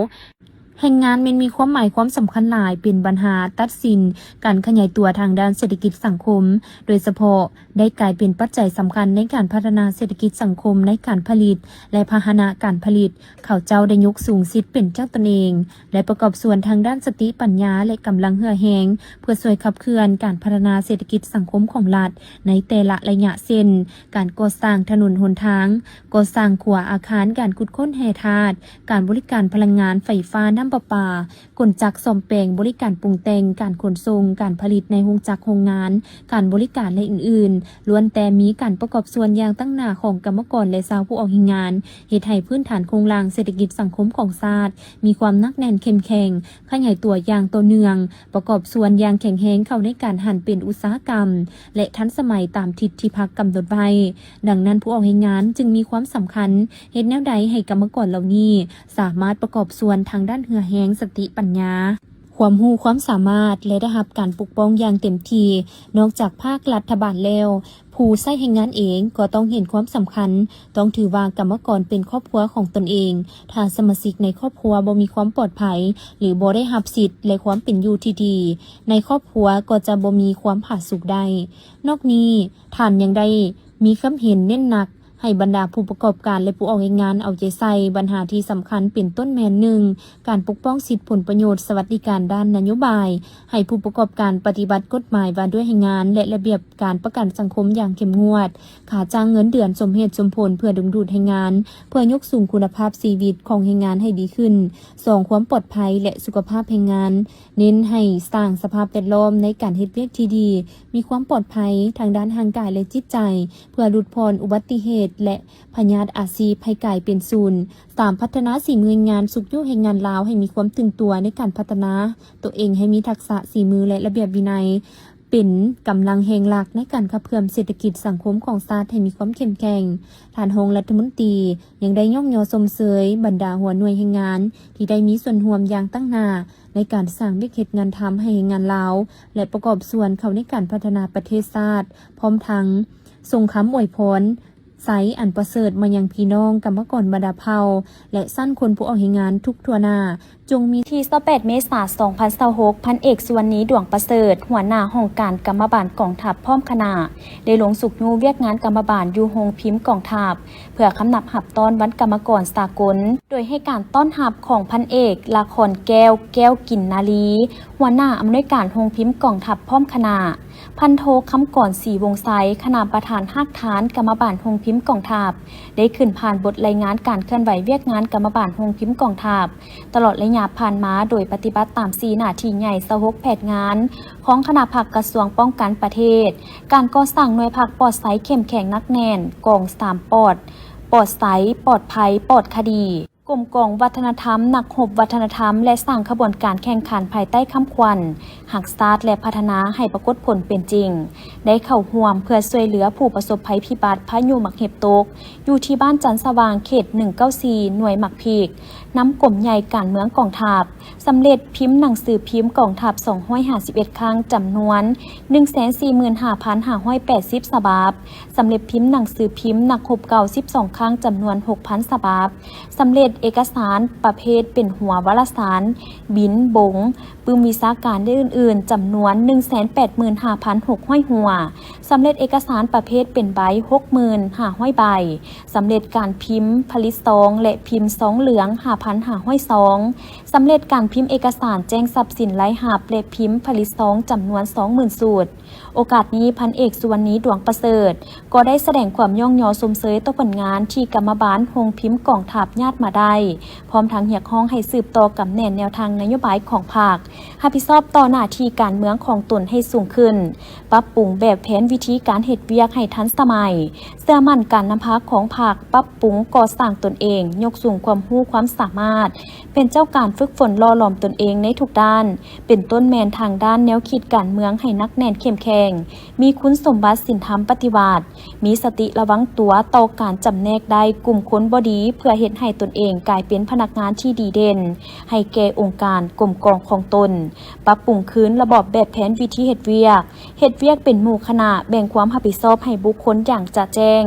ແຮງງານແມ່ນມີຄວາມໝາຍຄວາມສຳຄັນຫຼາຍ, ເປັນບັນຫາຕັດສິນການຂະຫຍາຍຕົວທາງດ້ານເສດຖະກິດສັງຄົມ, ໂດຍສະເພາະ ໄດ້ກາຍເປັນປັດໄຈສຳຄັນໃນການພັດທະນາເສດຖະກິດສັງຄົມໃນການຜະລິດ ແລະ ພາຫະນະການຜະລິດ. ເຂົາເຈົ້າໄດ້ຍົກສູງສິດເປັນເຈົ້າຕົນເອງ ແລະ ປະກອບສ່ວນທາງດ້ານສະຕິປັນຍາ ແລະ ກຳລັງເຫື່ອແຮງ ເພື່ອຊ່ວຍຂັບເຄື່ອນການພັດທະນາເສດຖະກິດສັງຄົມຂອງລັດໃນແຕ່ລະໄລຍະ ເຊັ່ນ ການກໍ່ສ້າງຖະໜົນຫົນທາງ, ກໍ່ສ້າງຂົວອາຄານ, ການຂຸດຄົ້ນແຮ່ທາດ, ການບໍລິການພະລັງງານໄຟຟ້າ, ນ້ຳ ປະປາ, ກົນຈັກສ້ອມແປງ, ບໍລິການປຸງແຕ່ງ, ການຂົນສົ່ງ, ການຜະລິດໃນໂຮງຈັກໂຮງງານ, ການບໍລິການ ແລະ ອື່ນໆ, ລ້ວນແຕ່ມີການປະກອບສ່ວນຢ່າງຕັ້ງໜ້າຂອງກຳມະກອນ ແລະ ຊາວຜູ້ອອກແຮງງານ, ເຮັດໃຫ້ພື້ນຖານໂຄງລ່າງເສດຖະກິດສັງຄົມຂອງຊາດມີຄວາມໜັກແໜ້ນເຂັ້ມແຂງ, ຂະຫຍາຍຕົວຢ່າງຕໍ່ເນື່ອງ, ປະກອບສ່ວນຢ່າງແຂງແຮງເຂົ້າໃນການຫັນເປັນອຸດສາຫະກຳ ແລະ ທັນສະໄໝຕາມທິດທີ່ພັກກຳນົດໄວ້. ດັ່ງນັ້ນ, ຜູ້ອອກແຮງງານຈຶ່ງມີຄວາມສຳຄັນ ເຮັດແນວໃດໃຫ້ກຳມະກອນເຫຼົ່ານີ້ສາມາດປະກອບສ່ວນທາງດ້ານເຫື່ອແຮງ, ສະຕິປັນຍາ, ຄວາມຮູ້ຄວາມສາມາດ ແລະ ໄດ້ຮັບການປົກປ້ອງຢ່າງເຕັມທີ່. ນອກຈາກພາກລັດຖະບານແລ້ວ, ຜູ້ໃຊ້ແຮງງານເອງກໍຕ້ອງເຫັນຄວາມສຳຄັນ, ຕ້ອງຖືວ່າກຳມະກອນເປັນຄອບຄົວຂອງຕົນເອງ. ຖ້າສະມາຊິກໃນຄອບຄົວບໍ່ມີຄວາມປອດໄພ ຫຼື ບໍ່ໄດ້ຮັບສິດ ແລະ ຄວາມເປັນຢູ່ທີ່ດີ, ໃນຄອບຄົວກໍຈະບໍ່ມີຄວາມຜາສຸກໄດ້. ນອກນີ້, ທ່ານຍັງໄດ້ມີຄຳເຫັນເນັ້ນໜັກ ໃຫ້ບັນດາຜູ້ປະກອບການ ແລະ ຜູ້ອອກແຮງງານເອົາໃຈໃສ່ບັນຫາທີ່ສຳຄັນ ເປັນຕົ້ນແມ່ນ ໜຶ່ງ ການປົກປ້ອງສິດຜົນປະໂຫຍດສະຫວັດດີການດ້ານນະໂຍບາຍ, ໃຫ້ຜູ້ປະກອບການປະຕິບັດກົດໝາຍວ່າດ້ວຍແຮງງານ ແລະ ລະບຽບການປະກັນສັງຄົມຢ່າງເຂັ້ມງວດ, ຄ່າຈ້າງເງິນເດືອນສົມເຫດສົມຜົນ ເພື່ອດຶງດູດແຮງງານ, ເພື່ອຍົກສູງຄຸນນະພາບຊີວິດຂອງແຮງງານໃຫ້ດີຂຶ້ນ. ສອງ ຄວາມປອດໄພ ແລະ ສຸຂະພາບແຮງງານ, ເນັ້ນໃຫ້ສ້າງສະພາບແວດລ້ອມໃນການເຮັດວຽກທີ່ດີ, ມີຄວາມປອດໄພທາງດ້ານຮ່າງກາຍ ແລະ ຈິດໃຈ, ເພື່ອຫຼຸດຜ່ອນອຸບັດຕິເຫດ ແລະ ພະຍາດອາຊີບໃຫ້ກາຍເປັນສູນ. ສາມ ພັດທະນາສີມືແຮງງານ, ຊຸກຍູ້ແຮງງານລາວໃຫ້ມີຄວາມຕື່ນຕົວໃນການພັດທະນາຕົວເອງໃຫ້ມີທັກສະສີມື ແລະ ລະບຽບວິໄນ ເປັນກຳລັງແຮງຫຼັກໃນການຂັບເຄື່ອນເສດຖະກິດສັງຄົມຂອງຊາດໃຫ້ມີຄວາມເຂັ້ມແຂງ. ທ່ານຮອງລັດຖະມົນຕີຍັງໄດ້ຍ້ອງຍໍຊົມເຊີຍບັນດາຫົວໜ່ວຍແຮງງານທີ່ໄດ້ມີສ່ວນຮ່ວມຢ່າງຕັ້ງໜ້າໃນການສ້າງວຽກເຮັດງານທຳໃຫ້ແຮງງານລາວ ແລະ ປະກອບສ່ວນເຂົ້າໃນການພັດທະນາປະເທດຊາດ, ພ້ອມທັງສົ່ງຄຳອວຍພອນ ໄຊອັນປະເສີດມາຍັງພີ່ນ້ອງກຳມະກອນບັນດາເຜົ່າ ແລະ ຊັ້ນຄົນຜູ້ອອກແຮງງານທຸກທົ່ວໜ້າ, ຈົ່ງມີ. ວັນທີຊາວແປດ ເມສາ ສອງພັນຊາວຫົກ, ພັນເອກ ສຸວັນນີ ດວງປະເສີດ, ຫົວໜ້າຫ້ອງການກຳມະບານກອງທັບ ພ້ອມຄະນະ ໄດ້ລົງຊຸກຍູ້ວຽກງານກຳມະບານຢູ່ໂຮງພິມກອງທັບ ເພື່ອຄຳນັບຮັບຕ້ອນວັນກຳມະກອນສາກົນ, ໂດຍໃຫ້ການຕ້ອນຮັບຂອງພັນເອກ ລະຄອນແກ້ວ ແກ້ວກິນນາລີ, ຫົວໜ້າອຳນວຍການໂຮງພິມກອງທັບ ພ້ອມຄະນະ. ພັນໂທ ຄຳກອນ ສີວົງໄຊ, ຄະນະປະທານຮາກຖານກຳມະບານໂຮງພິມກອງທັບ ໄດ້ຂຶ້ນຜ່ານບົດລາຍງານການເຄື່ອນໄຫວວຽກງານກຳມະບານໂຮງພິມກອງທັບ ຕະຫຼອດໄລຍະຜ່ານມາ, ໂດຍປະຕິບັດຕາມສີ່ໜ້າທີ່ໃຫຍ່ ຊາວຫົກແຜນງານຂອງຄະນະພັກກະຊວງປ້ອງກັນປະເທດ, ການກໍ່ສ້າງໜ່ວຍພັກປອດໄຊເຂັ້ມແຂງໜັກແໜ້ນ, ກອງສາມປອດ, ປອດໄຊ, ປອດໄພ, ປອດຄະດີ. ກົມກອງວັດທະນະທຳ, ນັກຮົບວັດທະນະທຳ ແລະ ສ້າງຂະບວນການແຂ່ງຂັນພາຍໃຕ້ຄຳຂວັນ ຮັກຊາດ ແລະ ພັດທະນາໃຫ້ປາກົດຜົນເປັນຈິງ ໄດ້ເຂົ້າຮ່ວມເພື່ອຊ່ວຍເຫຼືອຜູ້ປະສົບໄພພິບັດພາຍຸໝາກເຫັບຕົກ ຢູ່ທີ່ບ້ານຈັນສະຫວ່າງ ເຂດໜຶ່ງເກົ້າສີ່ ໜ່ວຍໝາກພິກ, ນຳກົມໃຫຍ່ການເມືອງກອງທັບ, ສຳເລັດພິມໜັງສືພິມກອງທັບ ສອງຮ້ອຍຫ້າສິບເອັດ ຄັ້ງ, ຈຳນວນ ໜຶ່ງແສນສີ່ໝື່ນຫ້າພັນຫ້າຮ້ອຍແປດສິບ ສະບັບ, ສຳເລັດພິມໜັງສືພິມນັກຮົບເກົ່າ ສິບສອງ ຄັ້ງ, ຈຳນວນ ຫົກພັນ ສະບັບ, ສຳເລັດເອກະສານປະເພດເປັນຫົວວາລະສານ, ບິນ, ບົງ, ປຶ້ມວິຊາການ ແລະ ອື່ນໆ ຈຳນວນ ໜຶ່ງແສນແປດໝື່ນຫ້າພັນຫົກຮ້ອຍຫົວ, ສຳເລັດເອກະສານປະເພດເປັນໃບ ຫົກໝື່ນຫ້າຮ້ອຍໃບ, ສຳເລັດການພິມຜະລິດຊອງ ແລະ ພິມຊອງເຫຼືອງ ຫ້າພັນຫ້າຮ້ອຍຊອງ, ສຳເລັດການພິມເອກະສານແຈ້ງຊັບສິນລາຍຮັບ ແລະ ພິມຜະລິດຊອງ ຈຳນວນ ສອງໝື່ນຊຸດ. ໂອກາດນີ້, ພັນເອກ ສຸວັນນີ ດວງປະເສີດ ກໍໄດ້ສະແດງຄວາມຍ້ອງຍໍຊົມເຊີຍຕໍ່ຜົນງານທີ່ກຳມະບານໂຮງພິມກອງທັບຍາດມາໄດ້, ພ້ອມທັງຮຽກຮ້ອງໃຫ້ສືບຕໍ່ກຳແໜ້ນແນວທາງນະໂຍບາຍຂອງພັກ, ຮັບຜິດຊອບຕໍ່ໜ້າທີ່ການເມືອງຂອງຕົນໃຫ້ສູງຂຶ້ນ, ປັບປຸງແບບແຜນວິທີການເຮັດວຽກໃຫ້ທັນສະໄໝ, ເຊື່ອໝັ້ນການນຳພາຂອງພັກ, ປັບປຸງກໍ່ສ້າງຕົນເອງ, ຍົກສູງຄວາມຮູ້ຄວາມສາມາດ, ເປັນເຈົ້າການຝຶກຝົນຫຼໍ່ຫຼອມຕົນເອງໃນທຸກດ້ານ, ເປັນຕົ້ນແມ່ນທາງດ້ານແນວຄິດການເມືອງໃຫ້ໜັກແໜ້ນເຂັ້ມແຂງ, ມີຄຸນສົມບັດສິນທຳປະຕິວັດ, ມີສະຕິລະວັງຕົວຕໍ່ການຈຳແນກໄດ້ກຸ່ມຄົນບໍ່ດີ ເພື່ອເຮັດໃຫ້ຕົນເອງກາຍເປັນພະນັກງານທີ່ດີເດັ່ນໃຫ້ແກ່ອົງການກົມກອງຂອງຕົນ, ປັບປຸງຄືນລະບອບແບບແຜນວິທີເຮັດວຽກ, ເຮັດວຽກເປັນໝູ່ຄະນະ, ແບ່ງຄວາມຮັບຜິດຊອບໃຫ້ບຸກຄົນຢ່າງຈະແຈ້ງ,